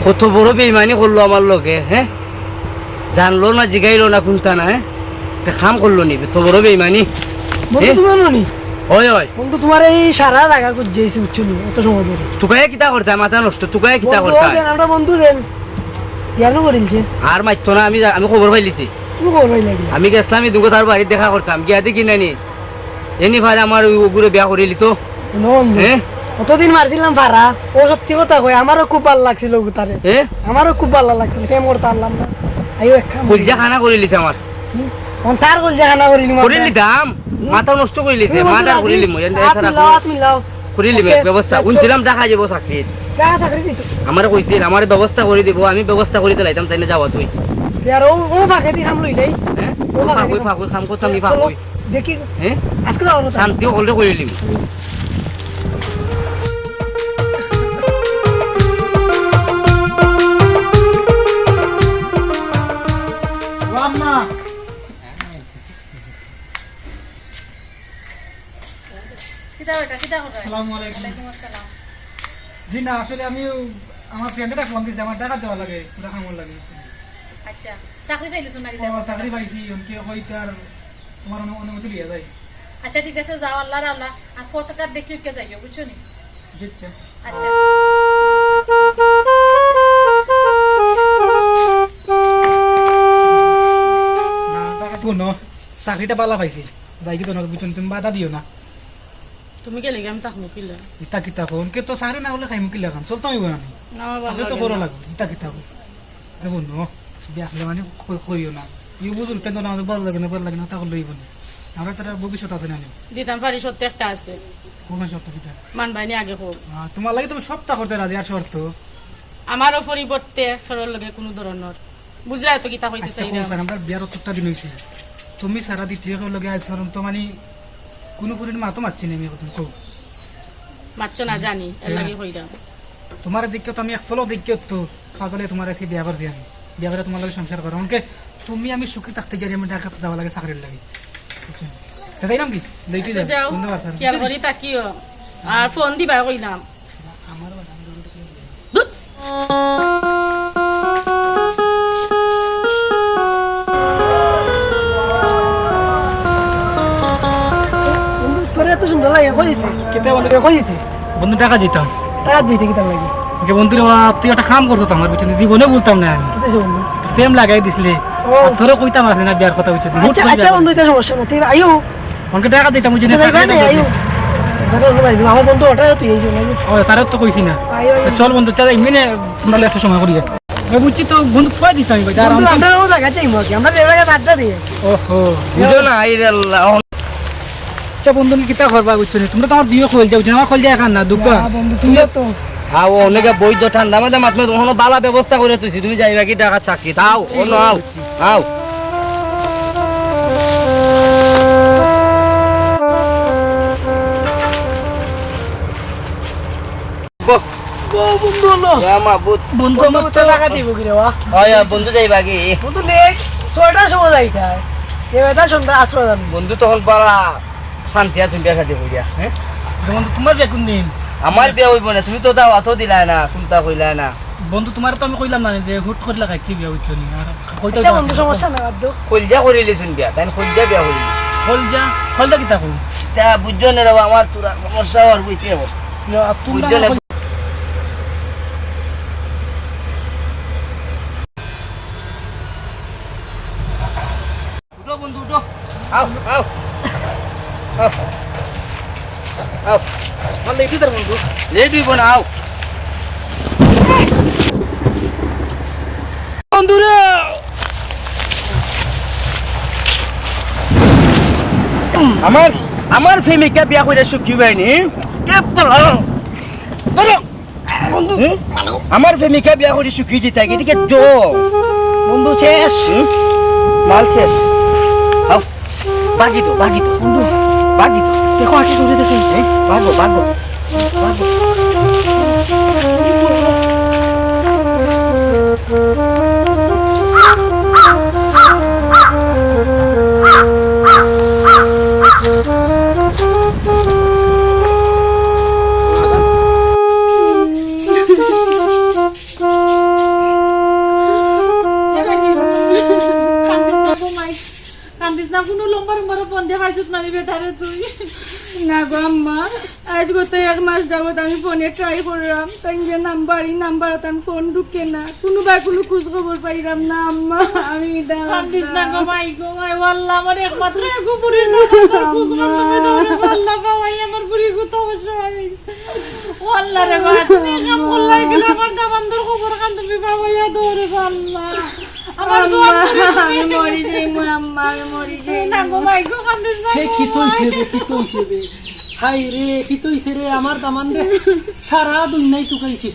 কত বড় বেইমানি করলো আমার লগে, হ্যাঁ? জানলো না, জিগাইলো না, কুন্তা না, হ্যাঁ? একটা কাম করলো নি, কত বড় বেইমানি। বন্ধু, হ্যাঁ? তুমি জানো নি? ওই, ওই। বন্ধু, তোমার এই সারা জাগা খুঁজছি, বুঝছো নি? অত সময় ধরে। তুকাইয়া কিতা করতায়, মাথা নষ্ট, তুকাইয়া কিতা বন্ধু, করতায়? দেন, আমরা বন্ধু দেন। বিয়া নু করিলছে। আর মাততো না, আমি, আমি খবর পাইলিছি। তুমি খবর পাইলা কিলা? আমি গেছলাম এই দুগো তার বাড়িত দেখা করতাম, গিয়া দেখি নানি। এনি ভাই আমার ওই ওগুরে বিয়া করিলিতো। হুনো বন্ধু, হ্যাঁ? অতদিন মারছিলাম ফারা, ও সত্যি কথা কয়, আমারও খুব ভালা লাগছিল ওগু তারে। হ্যাঁ? আমারও খুব ভালা লাগছিল, প্রেম করতে পারলাম না। আইও এক কাম করি। কলিজা খানা করিলিছে আমার। হুম? অন তার কলিজা খানা করিলিমু আমরা। করিলিতাম, হুম? মাথা নষ্ট করিলিছে, তুমি বন্ধু মাথা রাজি? করিলিমু, এন-, হাত এছাড়া মিলাও, কোনো হাত মিলাও। করিলিমু, ওকে। ব্যবস্থা। চলো। হুনছিলাম দেখা যাইবো চাকরিত। কার চাকরি দিত? আমারে কইছিল, আমারে ব্যবস্থা করি দিব, আমি ব্যবস্থা করি দিলাইতাম, তাইনে যাওয়া তুই। তে আর ও, ও ফাঁকেদি কাম লই যাই। হ্যাঁ? ও ও ফাঁকেদি ফাঁকই, কাম। ফাঁকই, কাম করতাম, আমি চলো, ফাঁকই। দেখি। হ্যাঁ? আজকে যাওয়া না। শান্তিও করলে করিলিমু। ও আম্মা। কিতা বেটা, কিতা করো? আসসালামু আলাইকুম। ওয়ালাইকুম আসসালাম। জি না, আসলে আমি আমার friend একটা ফোন দিছে, আমার ঢাকা যাওয়া লাগে, পুরা কামর লাগে। আচ্ছা, চাকরি পাইলিছো না কিতা? ও, চাকরি পাইছি, ওকে হইতে আর তোমার অনু-, অনুমতি লিয়া যাই। আচ্ছা, ঠিক আছে, যাও, আল্লাহর আল্লাহ। আর পথঘাট দেখি উঠে যাইও, বুঝছো নি? জি, আচ্ছা। আচ্ছা। না, ঢাকা যাইবো না। চাকরিটা বালা পাইছি। যাইগি তো না, বুঝছো নি? তুমি বাধা দিও না। তুমি গেলে কি আমি থাকমু কিলা? ইতা কিতা কও? অনকে তো চাকরি না করলে খাইমু কিলা খান? চলতে অইবো না নি? না, আমার ভালা চাকরি তো লাগে করা না। লাগবো। ইতা কিতা কও? দেখো ন, বিয়া করলে মানে কই-, কইও না। ইউ বুঝুন কেন না, আমার ভালা লাগে না, ভালা লাগে না, তা করলে অইবো না। আমরা তার ভবিষ্যৎ আছে না নি? দিতাম পারি, শর্ত একটা আছে। কোন শর্ত কিতা? মানবায় নি আগে কও। আহ, তোমার লাগি তুমি সবটা করতে রাজি, আর শর্ত? আমারও পরিবর্তে কারোর লগে কোনো ধরনের বুঝলায় তো কিতা কইতে আচ্ছা, চাইরাম? কও স্যার, আমরা বিয়ার অতটা দিন অইছে। তুমি ছাড়া দ্বিতীয় কেউ লগে আইজ পর্যন্ত মানে কোনো ফুরির মাতও মাতছি না আমি এখন, কও। মাতছো না জানি, এর লাগি কইরাম। তোমার দিকে তো আমি এক ফলো দিকে তো পাগলে তোমার আজকে বিয়া করছি আমি। বিয়া করে তোমার লগে সংসার করো। অনকে তুমি আমি সুখী থাকতে গিয়ে আমি ঢাকা যাওয়া লাগে চাকরির লাগি। বুঝছো? তে যাইরাম কি? দেখি আচ্ছা, যাও। যাও। ধন্যবাদ স্যার। খেয়াল করি থাকিও। আর ফোন দিবা কইলাম। ধুৎ। বন্ধু, তোরে এত সুন্দর লাগে, কই দিতে? কিতা বন্ধু? কই দিতে? বন্ধু, ঢাকা যাইতাম। ঢাকা যাইতে কিতা লাগে? ওকে বন্ধু রে বাবা, তুই একটা কাম করছস তো আমার পিছনে, জীবনে ভুলতাম না আমি। কিতা হইছে বন্ধু? প্রেম লাগাই দিছলে। ও। আর তোরে কইতাম আছে না বিয়ার কথা, বুঝছস? আচ্ছা, আচ্ছা বন্ধু, ইতা সমস্যা না। তুই আইও। অনকে ঢাকা যাইতাম, ওই জন্য আচ্ছা, যাইবা চাকরি না, করতে। আইও। জানো, ভাই, আমার বন্ধু ওটা তুই এই জন্য, আইও। ও, তারে তো কইছি না। আইও, আইও। তো চল বন্ধু, তাহলে এমনি না, আমরা একটা সময় করি। আমি বুঝছি তো বন্ধু, কই দিতাম আমি, ভাই? দাঁড়াও, বন্ধু, আমরা ও জায়গা চাইবো কি? আমরা যে জায়গা আড্ডা দিয়ে। ওহো। বুঝো না, এই রে আল্লাহ। আচ্ছা বন্ধু, কিতা করবা বুঝছো নি? তোমরা তো আমার দুইও কইলজা, বুঝছো না? আমার কইলজা এখান না, দুঃখ। না, বন্ধু, তুমিও তো। হ্যাঁ, ও অনেকে বৈধ ঠান্ডা মাঝে মাত্র কোনো বালা ব্যবস্থা করে তুইছি। তুমি যাইবা কি ঢাকা চাকরি? তাও, ও নাও, আও। বহ। ও বন্ধু হলো। ইয়া মাবুদ। বন্ধু, বন্ধু আমার তো তো টাকা দিব কি রে বা? হয়, হয়, বন্ধু যাইবা কি? বন্ধু লেট, ছয়টার সময় যাইতায়। এ বেটা সন্ধ্যা আসবে জানিস। বন্ধু তখন বড় শান্তি আছে বিয়া শাদী করিয়া, হ্যাঁ? বন্ধু, তোমার বিয়া কোন দিন? আমার বিয়া হইব না, তুমি তো দাওয়াতও দিলায় না, কুনতা কইলায় না। বন্ধু, তোমার তো আমি কইলাম না যে হুট করে লাগাইছি বিয়া, বুঝছো নি? আর কইতে আচ্ছা বন্ধু, সমস্যা নাই, বাদ দাও। কইলজা করিলিছুন বিয়া, তাই কইলজা বিয়া করিলিছুন। কইলজা, কইলজা কিতা কই? তা বুঝছো না রে বাবা, আমার তোরা সমস্যা আর কইতে হবে। না, তোমরা বুঝছো না? না কই- উঠো বন্ধু, উঠো। আও, আও। আও। আও। আমার লেট হইতার বন্ধু। লেট হইব না, আও। বন্ধু রে। আমার, আমার প্রেমিকা বিয়া কইরা সুখী হয়নি। কে বলো? ধরো। বন্ধু, হুম? আমার প্রেমিকা বিয়া করি সুখী জিতা গেছে, ঠিক আছে? বন্ধু শেষ। হুম? মাল শেষ। আও, বাগি দো, বাগি দো। বন্ধু, বাগি দো। দেখো, আগে সরে দেখো। হ্যাঁ? বাগো, বাগো। বাগো। কান্দিস না, কোনো লম্বা লম্বা ফোন দিয়ে পাইছত না রে বেটারে তুই। না গো আম্মা, আইজ গত এক মাস যাবত আমি ফোনে ট্রাই করলাম, তাই যে নাম্বার, এই নাম্বার তান ফোন ঢুকে না, কোনো বা কোনো খোঁজ খবর পাইলাম না আম্মা। আমি ইটা কান্দিস না গো মাই, গো মাই, ও আল্লাহ, আমার একমাত্র এগু ফুরির খোঁজ খবর তুমি দাও রে আল্লাহ, বাবাই আমার ফুরি গো তো অবশ্য ভাই। ও আল্লাহ রে বাবা, তুমি কাম করলাই কিনা আমার দামান্দর খবর খান তুমি বাবাইয়া দাও রে আল্লাহ। আমার আম্মা, জোয়ান করে তুমি আমি মরি যাইমু আম্মা, আমি মরি যাইমু। না গো মাই গো, কান্দিস না হে গো কি তৈছে মাই। রে, কি তৈছে রে? হায় রে, কি তৈছে রে আমার দামান রে? সারা দুনিয়াই তুকাইছি।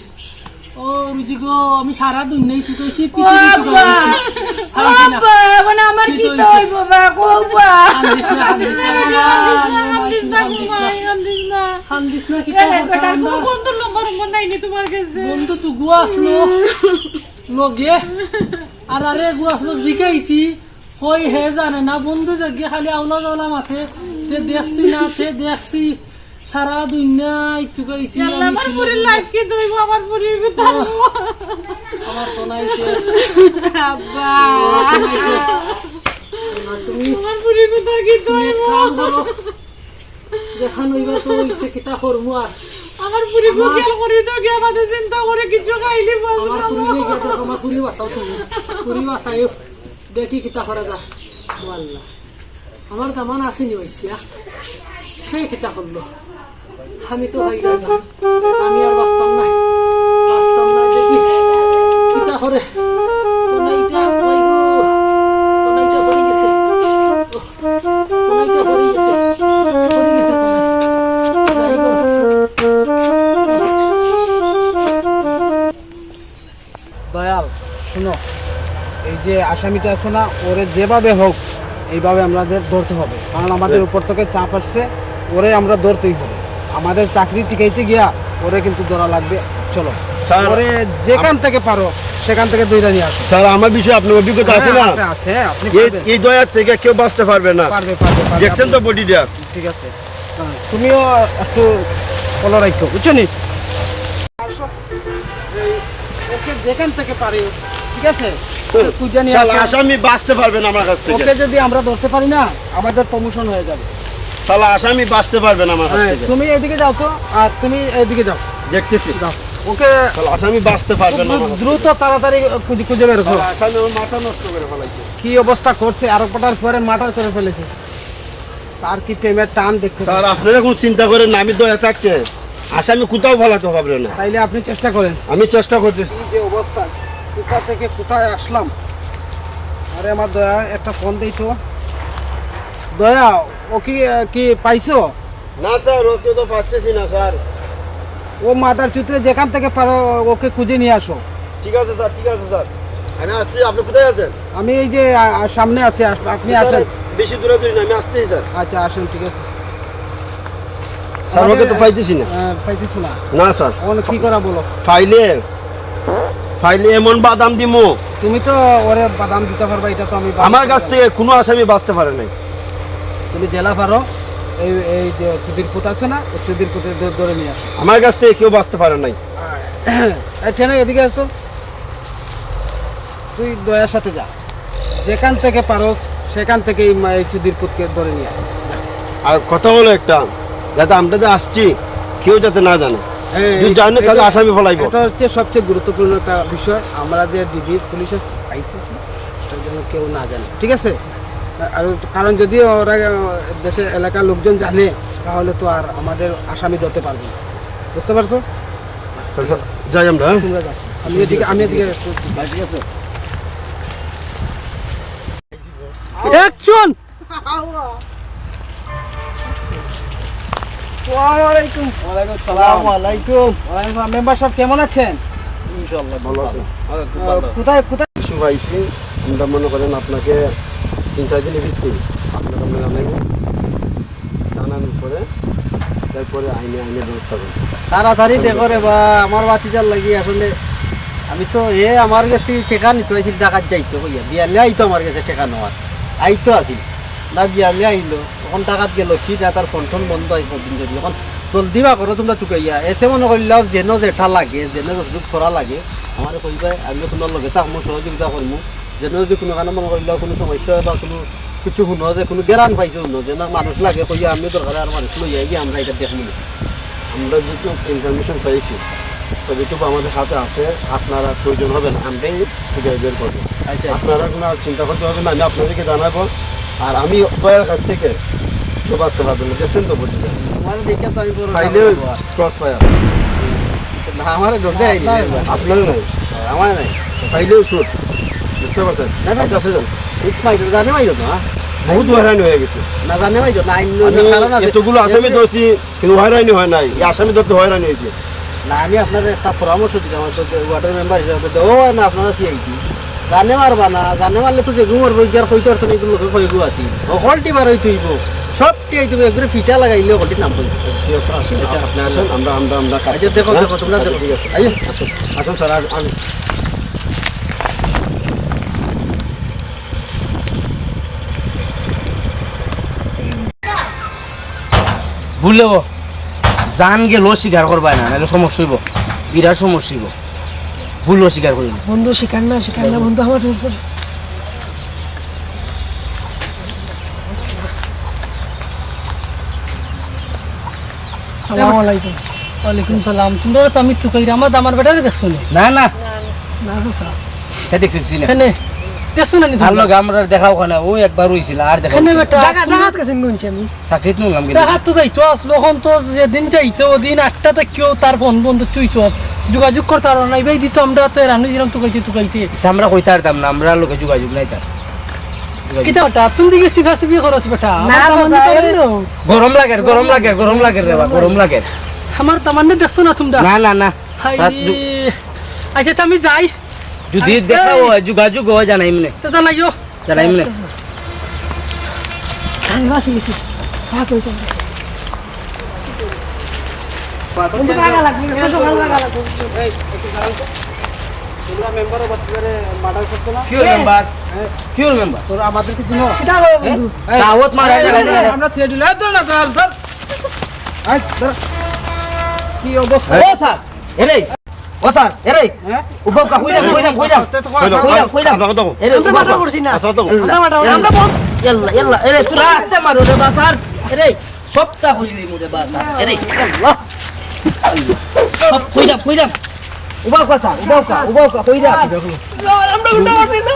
ও রুজি গো, আমি সারা দুনিয়াই তুকাইছি, ও পৃথিবী আব্বা, তুকাইছি। ও আব্বা, এখন আমার কি কিতা অইছে? অইব বা, কও বা? কান্দিস না, কান্দিস না, কান্দিস না, কান্দিস না, কান্দিস না। কান্দিস না, কিতা এ, অইব, বেটার কোনো কান্দা? বন্ধুর নম্বর উম্বর নাই নি তোমার কাছে? বন্ধু তো গুয়া আসলো লগে, আর আরে গুয়া আসলো জিকাইছি, কই হে জানে না, বন্ধু দেখে খালি আউলা জাউলা মাতে, তে দেখছি না, তে দেখছি। সারা দুনিয়া ইটুকা ইসি আল্লাহ, আমি আমার ছিল। ফুরির লাইফ কি দইব, আমার ফুরির কথা। আহ, আমার তো নাই শেষ। আব্বা। আমার তো নাই শেষ। না, তুমি, আমার ফুরির কথা কি তুমি এক দইব? কাম করো। যেখান অইবার তো অইছে, কিতা করমু আর? আমার ফুরি আমার খেয়াল করি তো গিয়া বাদে চিন্তা করে কিছু খাইলি বল। আমার ফুরি গিয়া দেখো, আমার ফুরি বাঁচাও তুমি। ফুরি বাঁচাইও। দেখি কিতা করা যায়। ও আল্লাহ। আমার দামান আসেনি অইছে, আহ? সে কিতা করলো? আমি তো হইলাম না। আমি আর বাঁচতাম না। বাঁচতাম না, দেখি। কিতা করে? তো নাইটা, ওই গো। তো নাইটা পড়ে গেছে। ওহ, তো নাইটা পড়ে গেছে। পড়ে গেছে তো নাই। যাই গো। দয়াল, শুনো, এই যে আসামিটা আছে না, ওরে যেভাবে হোক এইভাবে আমাদের ধরতে হবে, কারণ আমাদের হ্যাঁ। উপর থেকে চাপ আসছে, ওরে আমরা ধরতেই হবে। আমাদের চাকরি টিকাইতে গিয়া ওরে কিন্তু ধরা লাগবে। চলো, স্যার, ওরে যেখান আম- থেকে পারো সেখান থেকে ধইরা নিয়ে আসো। স্যার, আমার বিষয়ে আপনার অভিজ্ঞতা আছে হ্যাঁ, না? আছে, আছে, আপনি এই, পারবেন। এই দয়ার থেকে কেউ বাঁচতে পারবে না। পারবে, পারবে, পারবে, দেখছেন আপনি তো বডিটা? ঠিক আছে, হ্যাঁ, তুমিও একটু ফলো রাখো, বুঝছো নি? এই, ওকে যেখান থেকে পারি, ঠিক আছে? ওকে খুঁজে নিয়ে শালা আসো। আসামি বাঁচতে পারবে না আমার কাছ থেকে। ওকে যদি আমরা ধরতে পারি না, আমাদের প্রমোশন হয়ে যাবে। শালা আসামি বাঁচতে পারবে না আমার কাছ হ্যাঁ, থেকে। তুমি এদিকে যাও তো, আর তুমি এদিকে যাও। দেখতেছি। যাও। ওকে শালা আসামি বাঁচতে পারবে না আমার কাছ থেকে। দ্রুত তাড়াতাড়ি খুঁজে, খুঁজে বের করো। শালা আসামি আমার মাথা নষ্ট করে ফেলাইছে। কি অবস্থা করছে, আরো কটার পরে মার্ডার করে ফেলেছে। তার কি প্রেমের টান দেখতে স্যার, পাচ্ছি। আপনারা কোনো চিন্তা করেন না, আমি দয়া থাকতে আসামি কোথাও ফালাতে পারবে না। তাইলে আপনি চেষ্টা করেন। আমি চেষ্টা করতেছি। এই যে অবস্থা, খুব কোথা থেকে কোথায় আসলাম? আরে আমার দয়া, একটা ফোন দেই তো। দয়া, ও কি, আহ, কি পাইছো? না স্যার, ওকে তো পাচ্ছি না স্যার। ও মাদার চুতরে যেখান থেকে পারো ওকে খুঁজে নিয়ে আসো। ঠিক আছে স্যার, ঠিক আছে স্যার, আমি আসছি। আপনি কোথায় আছেন? আমি এই যে, আ, আ, সামনে আছি, আস-, আপনি স্যার, আসেন। বেশি দূরাদূরি না, আমি আসছি স্যার। আচ্ছা, আসেন, ঠিক আছে। স্যার, ওকে তো পাইতেছি না। আহ, পাইতেছো না? না স্যার। এখন কি করা বলো? ফাইলে, ফাইলে এমন বাদাম দিমু। তুমি তো ওরে বাদাম দিতে পারবা, এটা তো আমি আমার কাছ থেকে কোনো আসামি বাঁচতে পারে নাই। তুমি জেলা পারো, এই, এই যে চুদির পুত আছে না, ওই চুদির পুতরে ধ-, ধরে নিয়ে আসো। আমার কাছ থেকে কেউ বাঁচতে পারে নাই। এই, ঠেনে এদিকে আসতো, তুই দয়ার সাথে যা, যেখান থেকে পারস সেখান থেকে এই মা-, এই চুদির পুতকে ধরে নিয়ে আয়। আর কথা হলো একটা, যাতে আমরা যে আসছি কেউ যাতে না জানে। এই, যদি জানে তাহলে এটা, আসামি ফলাইবো। এটা হচ্ছে সবচেয়ে গুরুত্বপূর্ণ একটা বিষয়। আমরা যে ডিবি পুলিশ আছে, আইসিসি, এটা যেন কেউ না জানে, ঠিক আছে? আর কারণ যদি ওরা, আহ, দেশের এলাকার লোকজন জানে, তাহলে তো আর আমাদের আসামি ধরতে পারবো না। বুঝতে পারছো? তাহলে স্যার, যাই আমরা, হ্যাঁ? তোমরা যাও। আমি এদিকে, আমি এদিকে একটু, ঠিক আছে? অ্যাকশন! আসসালামু আলাইকুম। ওয়ালাইকুম আসসালাম। ওয়ালাইকুম আসসালাম। ওয়ালাইকুম আসসালাম। মেম্বার সাহেব, কেমন আছেন? ইনশাআল্লাহ, ভালো আছি। হ্যাঁ, খুব ভালো। কোথায়, কোথায়? কিছু পাইছি, আমরা মনে করেন আপনাকে তিন চার দিনের ভিতরে আপনাকে আমরা জানাইব। জানানোর পরে তারপরে আইনে, আইনের ব্যবস্থা করব। তাড়াতাড়ি দেখো রে বা, আমার ভাতিজার লাগি আসলে আমি তো, এ আমার গেছে টেকা নিতো আইছিল, ঢাকাত যাইতো কইয়া, বিয়ালে আইতো আমার গেছে টেকা নেওয়ার, আইতো আছিল না, বিয়ালে আইলো, এখন ঢাকাত গেল কি না, তার ফোন টোন বন্ধ আইব দিন যদি। এখন জলদি বা করো তোমরা চুকাইয়া, এতে মনে করলাম যেন যেটা লাগে, যেন যতটুক করা লাগে, আমারে কইবায়, আমি তোমার লগে থাকমু, সহযোগিতা করমু। যেন যদি কোনো কারণে মনে করলাম কোনো সমস্যা হয় বা কোনো কিছু হুনো যে কোনো গেরান পাইছো হুনো যে না মানুষ লাগে, কইয়া আমিও দরকারে আর মানুষ লইয়া গিয়ে আমরা এটা দেখমু। আমরা যেহেতু ইনফরমেশন পাইছি, সবইটুকু আমাদের হাতে আছে, আপনারা প্রয়োজন হবেন, আমরাই খুঁজে বের করবো। আচ্ছা, আচ্ছা। আপনারা কোনো আর চিন্তা করতে হবে না, আমি আপনাদেরকে জানাবো। আর আমি দয়ার কাছ থেকে কেউ বাঁচতে পারবেন না, দেখছেন তো বুঝলেন। তোমার দেখে তো আমি পুরো ফাইলে ক্রস ফায়ার। না, আমার ডোজে আইনি। আপনার নাই? আমার নাই। ফাইলেও শুট। বুঝতে পারছেন? না, না। আচ্ছা, আসেন। শুট মাইরো, জানে মাইরো না। বহুত হয়রানি হয়ে গেছে। না, জানে মাইরো না, আইন আমি কারণ আছে। এতগুলো আসামি ধরছি, কিন্তু হয়রানি হয় নাই। এই আসামি ধরতে হয়রানি হয়েছে। না, আমি আপনার একটা পরামর্শ দিলাম, আমার তো ওয়ার্ডের মেম্বার হিসাবে তো, ও না, আপনারা সিআইডি। জানে মারবা না, জানে মারলে তো যেগু মারবো, ইয়ার কইতে পারছো না, এগুলো লোকে কইগু আছি। হকলটি মারই তুইব। সব টিআই তুমি একবারে ফিটা লাগাইলে হকলটির নাম বলবো। ঠিক আছে, আসুন, আচ্ছা। আপনি আসুন, আমরা, আমরা, আমরা কাজ আচ্ছা, দেখো, করতেছি, দেখো, হ্যাঁ? তোমরা আচ্ছা, দেখো। ঠিক আছে। আইও। আসুন, স্যার, আর আমি ভুল হইব। জান গেলেও স্বীকার করবায় না, নাহলে সমস্যা হইব, বিরাট সমস্যা হইব। ভুল অস্বীকার করিব। বন্ধু, স্বীকার না, স্বীকার না, বন্ধু, আমার উপর। সালাম আলাইকুম। ওয়ালাইকুম সালাম। তোমরা তো আমি তুকাইরা, আমার দামার বেটারে দেখছো নি? না, না। না, চাচা। তা দেখছি, দেখছি না। কেনে? দেখছো না নি তোমরা? আর লগে আমরা দেখা ওখানে, ও একবার হইছিল, আর দেখা কেনে হইছিল না। বেটা? ঢাকা, ঢাকাত গেছেন কোন আমি? চাকরিত নিলাম কিন্তু। ঢাকাত তো যাইতো আসলো, এখন তো যেদিন যাইতো, ওদিন আটটা থাকিও তার ফোন বন্ধ চুইছ। যোগাযোগ করতে পারো না, ইবাই দিত, আমরা তো এরানো ছিলাম তুকাইতে, তুকাইতে। তা আমরা কইতে পারতাম না, আমরা লোকে যোগাযোগ নাই তার। কিতা ওটা? তুমি দিকে সিফা সিফি করো, বেটা। না, আমার দামান চাচা, দিতে এমন না। গরম লাগে, গরম লাগে, গরম লাগে রে বা, গরম লাগে। আমার দামান্নে দেখছো না তোমরা? না, না, না। হায় তা রে। যু- আচ্ছা, তা আমি যাই। যদি আরে, দেখা এই। হয়, যোগাযোগ হয়, জানাই মনে। তো জানাইও। জানাই মনে। আচ্ছা, আচ্ছা। আমি বাঁচি গেছি। হ্যাঁ, কই, কই, কই। বন্ধু, ভাগা লাগবে, একটু সকাল ভাগা লাগবে। এই, একটু দাঁড়াও তো। তোমরা মেম্বারও বাচ্চাদের মার্ডার করছো না? কি হল মেম্বার? হ্যাঁ। কি হল মেম্বার? তোরা আমাদের কিছু না। কিতা হলো বন্ধু? এই, দাওয়াত মারা এই, যায়, এই, আমরা সিআইডি, এই, ধর না, ধর, ধর। এই, ধর। কি অবস্থা? ও স্যার, এরে, ও স্যার, এরে। হ্যাঁ? উবাউকা, কইরাম, কইরাম, কইরাম। কইরাম, কইরাম। আচ্ছা, কথা বল। এরে, আমরা উবাউকা। মার্ডার করছি না। আচ্ছা, কথা বল। আমরা মার্ডার, এরে, আমরা বল। ইয়াল্লা, ইয়াল্লা, এরে, তোরা আস্তে মারো রে বা স্যার। এরে, সবটা কইলি মুরে বা স্যার। এরে, ইয়াল্লা। সব কইরাম, কইরাম। উবাউকা স্যার, উবাউকা, উবাউকা, কইরাম। আমরা উঠা উঠি না।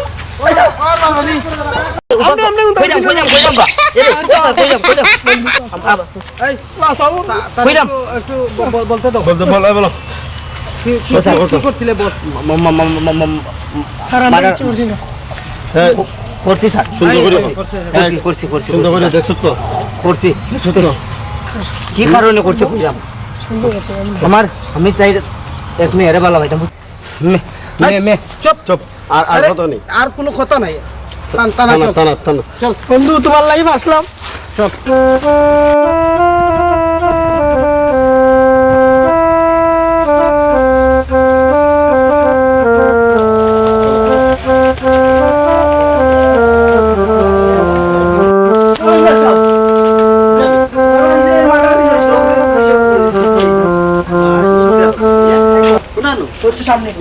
আমরা, আমরা উঠা কইরাম, উঠি না। কইরাম, কইরাম বা। এরে, ও স্যার, কইরাম, কইরাম। আম-, আম-, এই, তা-, তারা কইরাম। একটু, একটু ব-, ব-, বলতে দাও। বলতে, বলো, বলো। কি, কি, ও স্যার, কি, কি করছিলে বল? ম-, ম-, ম-, ম-, ম-, ম-, স্যার, আমি মার্ডার কিচ্ছু করছি না। হ্যাঁ। ক-, করছি স্যার। সুন্দর করে। করছি, করছি, হ্যাঁ, করছি, করছি, সুন্দর করে স্যার। দেখছো তো? করছি। দেখছো তো? কি কারণে করছে কইলাম? সুন্দর করছে, আমি আমার, আমি চাই এক মেয়েরে ভালা পাইতাম। মে, মে, মে। চুপ। চুপ। আর, আর আরে, কথা নেই। আর কোনো কথা নাই। টান, টানা, টানা, চল। টানা, টানা। চল। বন্ধু, তোমার লাগি বাঁচলাম। চল।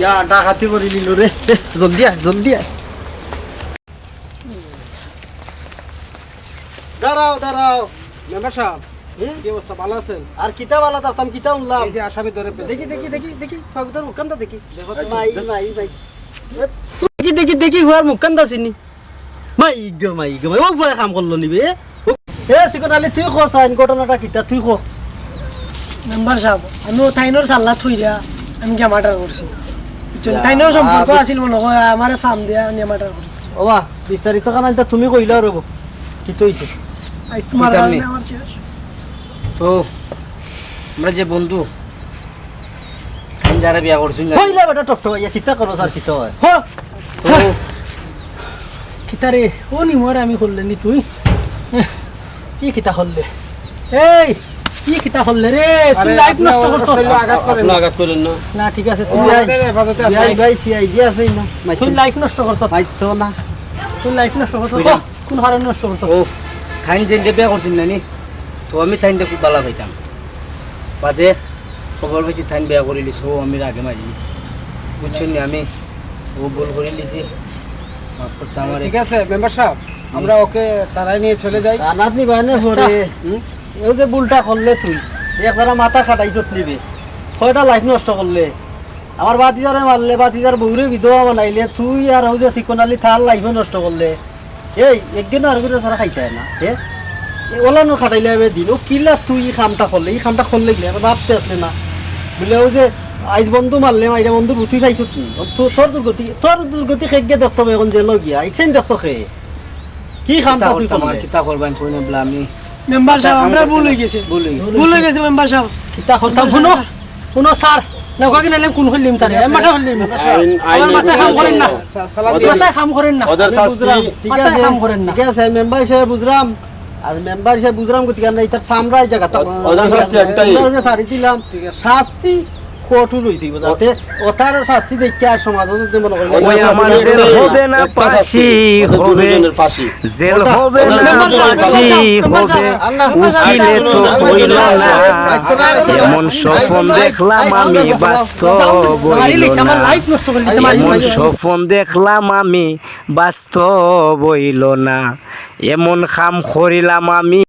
ইয়া, ডাকাতি করি নিল রে। জলদি আয়, জলদি আয়। দাঁড়াও, দাঁড়াও। মেম্বার সাব, হুম? কি অবস্থা? ভালা আছেন? আর কিতা ভালা থাকতাম, কিতা হুনলাম? এই যে আসামি ধরে ফেলছে। দেখি, দেখি, দেখি, দেখি, ফাগুদার মুখখানটা দেখি। দেখো তো। মাই, মাই, মাই। দেখি, দেখি, দেখি, হুয়ার মুখখানটা চিনি। মাই গো, মাই গো, মাই। ও ফুয়ায় কাম করলো নি বে? এ, সিকন আলী, তুই ক চাইন, ঘটনাটা কিতা? তুই ক। মেম্বার সাব, আমি ও তাইনর সাল্লা থইয়া আমি গিয়া মার্ডার করছি। বুঝছেন? ইয়া, তাইনর সম্পর্ক আছিল মনে হয়, আমারে ফাম দিয়া আমি মার্ডার করছি। ও বা, বিস্তারিত খান ইতা তুমি কইলা রব। কিতা অইছে? আইজ তোমার কারণে আমার শেষ। তো, আমরা যে বন্ধু, তাইন যারা বিয়া করছইন না। কইলা বেটা টকটকাইয়া, কিতা করো স্যার, কিতা হয়? হ। তো কিতা রে, ও নি মোর আমি করলে নি তুই? ই কিতা করলে? এই, ই কিতা করলে রে? তুই আরে, লাইফ আপনি নষ্ট আমার করছস। শরীরে আঘাত করেন না। আপনি আঘাত করেন না। না, ঠিক আছে, তুই আমাদের হেফাজতে আছে। বিআই ভাই, সিআইডি আছে না? তুই লাইফ নষ্ট করছস। মাইতো না। তুই লাইফ নষ্ট করছস। বুঝলাম। কোন কারণে নষ্ট করছস? ও, তাইন যেনরে বিয়া করছইন না নি? তো আমি তাইনরে খুব ভালা পাইতাম। বাদে খবর পাইছি তাইন বিয়া করিলিছে, ও আমি রাগে মারি দিছি। বুঝছইন নি, আমি ও ভুল করিলিছি, মাফ করতা আমারে। ঠিক আছে মেম্বার সাব, আমরা ওকে থানাত নিয়া চলে যাই। থানাত নিবায় না পরে। হুম? এও যে ভুলটা করলে তুই, এক যারা মাথা খাটাইছত নি বে, কয়টা লাইফ নষ্ট করলে, আমার ভাতিজারে মারলে, ভাতিজার বউরে বিধবা বানাইলে, তুই আর অউ যে সিকন আলী তার লাইফও নষ্ট করলে। এই, একজনে আরগুরে ছাড়া খাইতায় না, হে? এ, ওলা নু খাটাইলে এবে দিন। ও কিলা তুই ই কামটা করলে, ই কামটা করলে কিলা? এবার ভাবতে আসলে না। বুলে, অউ যে আইজ বন্ধু মারলে, মাইরা বন্ধু রুটি খাইছত নি? ও তো, তোর দুর্গতি, তোর দুর্গতি খেগে দেখতো অখন জেলো গিয়া, ইচ্ছেন দেখতো খে। কি কামটা তুই করলে? কিতা করবাইন কইন না বলা আমি। মেম্বার সাব, আমরার ভুল অইগেছে। ভুল অইগেছে। ভুল অইগেছে মেম্বার সাব। কিতা করতাম? হুনো, হুনো স্যার, নৌকা কিনা নিলাম কোন করলিম তারে? আমি মাথা করলিম। আইন, আইন আমার মাথায় কাম করেন না। সা-, সালাদ দিয়ে মাথায় কাম করেন না। ওদের শাস্তি। ঠিক মাথায় আছে, কাম করেন না। ঠিক আছে, মেম্বার হিসাবে বুঝলাম। আর মেম্বার হিসাবে বুঝলাম, গতিকে আমরা ইতার চামড়া এই জায়গাটা ও-, ওদের শাস্তি একটাই। আমরা ওরে ছাড়ি দিলাম। ঠিক আছে। শাস্তি কঠোর অইতে অইবো, যাতে ওতার শাস্তি দেখিয়া আর সমাজও যাতে মনে করে ওই ওই শাস্তি আমার জেল একটাই। হবে না, একটা শাস্তি। ফাঁসি ওদের হবে। দুজনের ফাঁসি। জেল ওটা, হবে ওদের না, দুজনের ফাঁসি ফাঁসি। হবে। আল্লাহ। উকিলে তো হইল না। এমন স্বপন দেখলাম আমি, বাস্তব হইল না। এমন স্বপন দেখলাম আমি, বাস্তব হইল না। এমন কাম করিলাম আমি।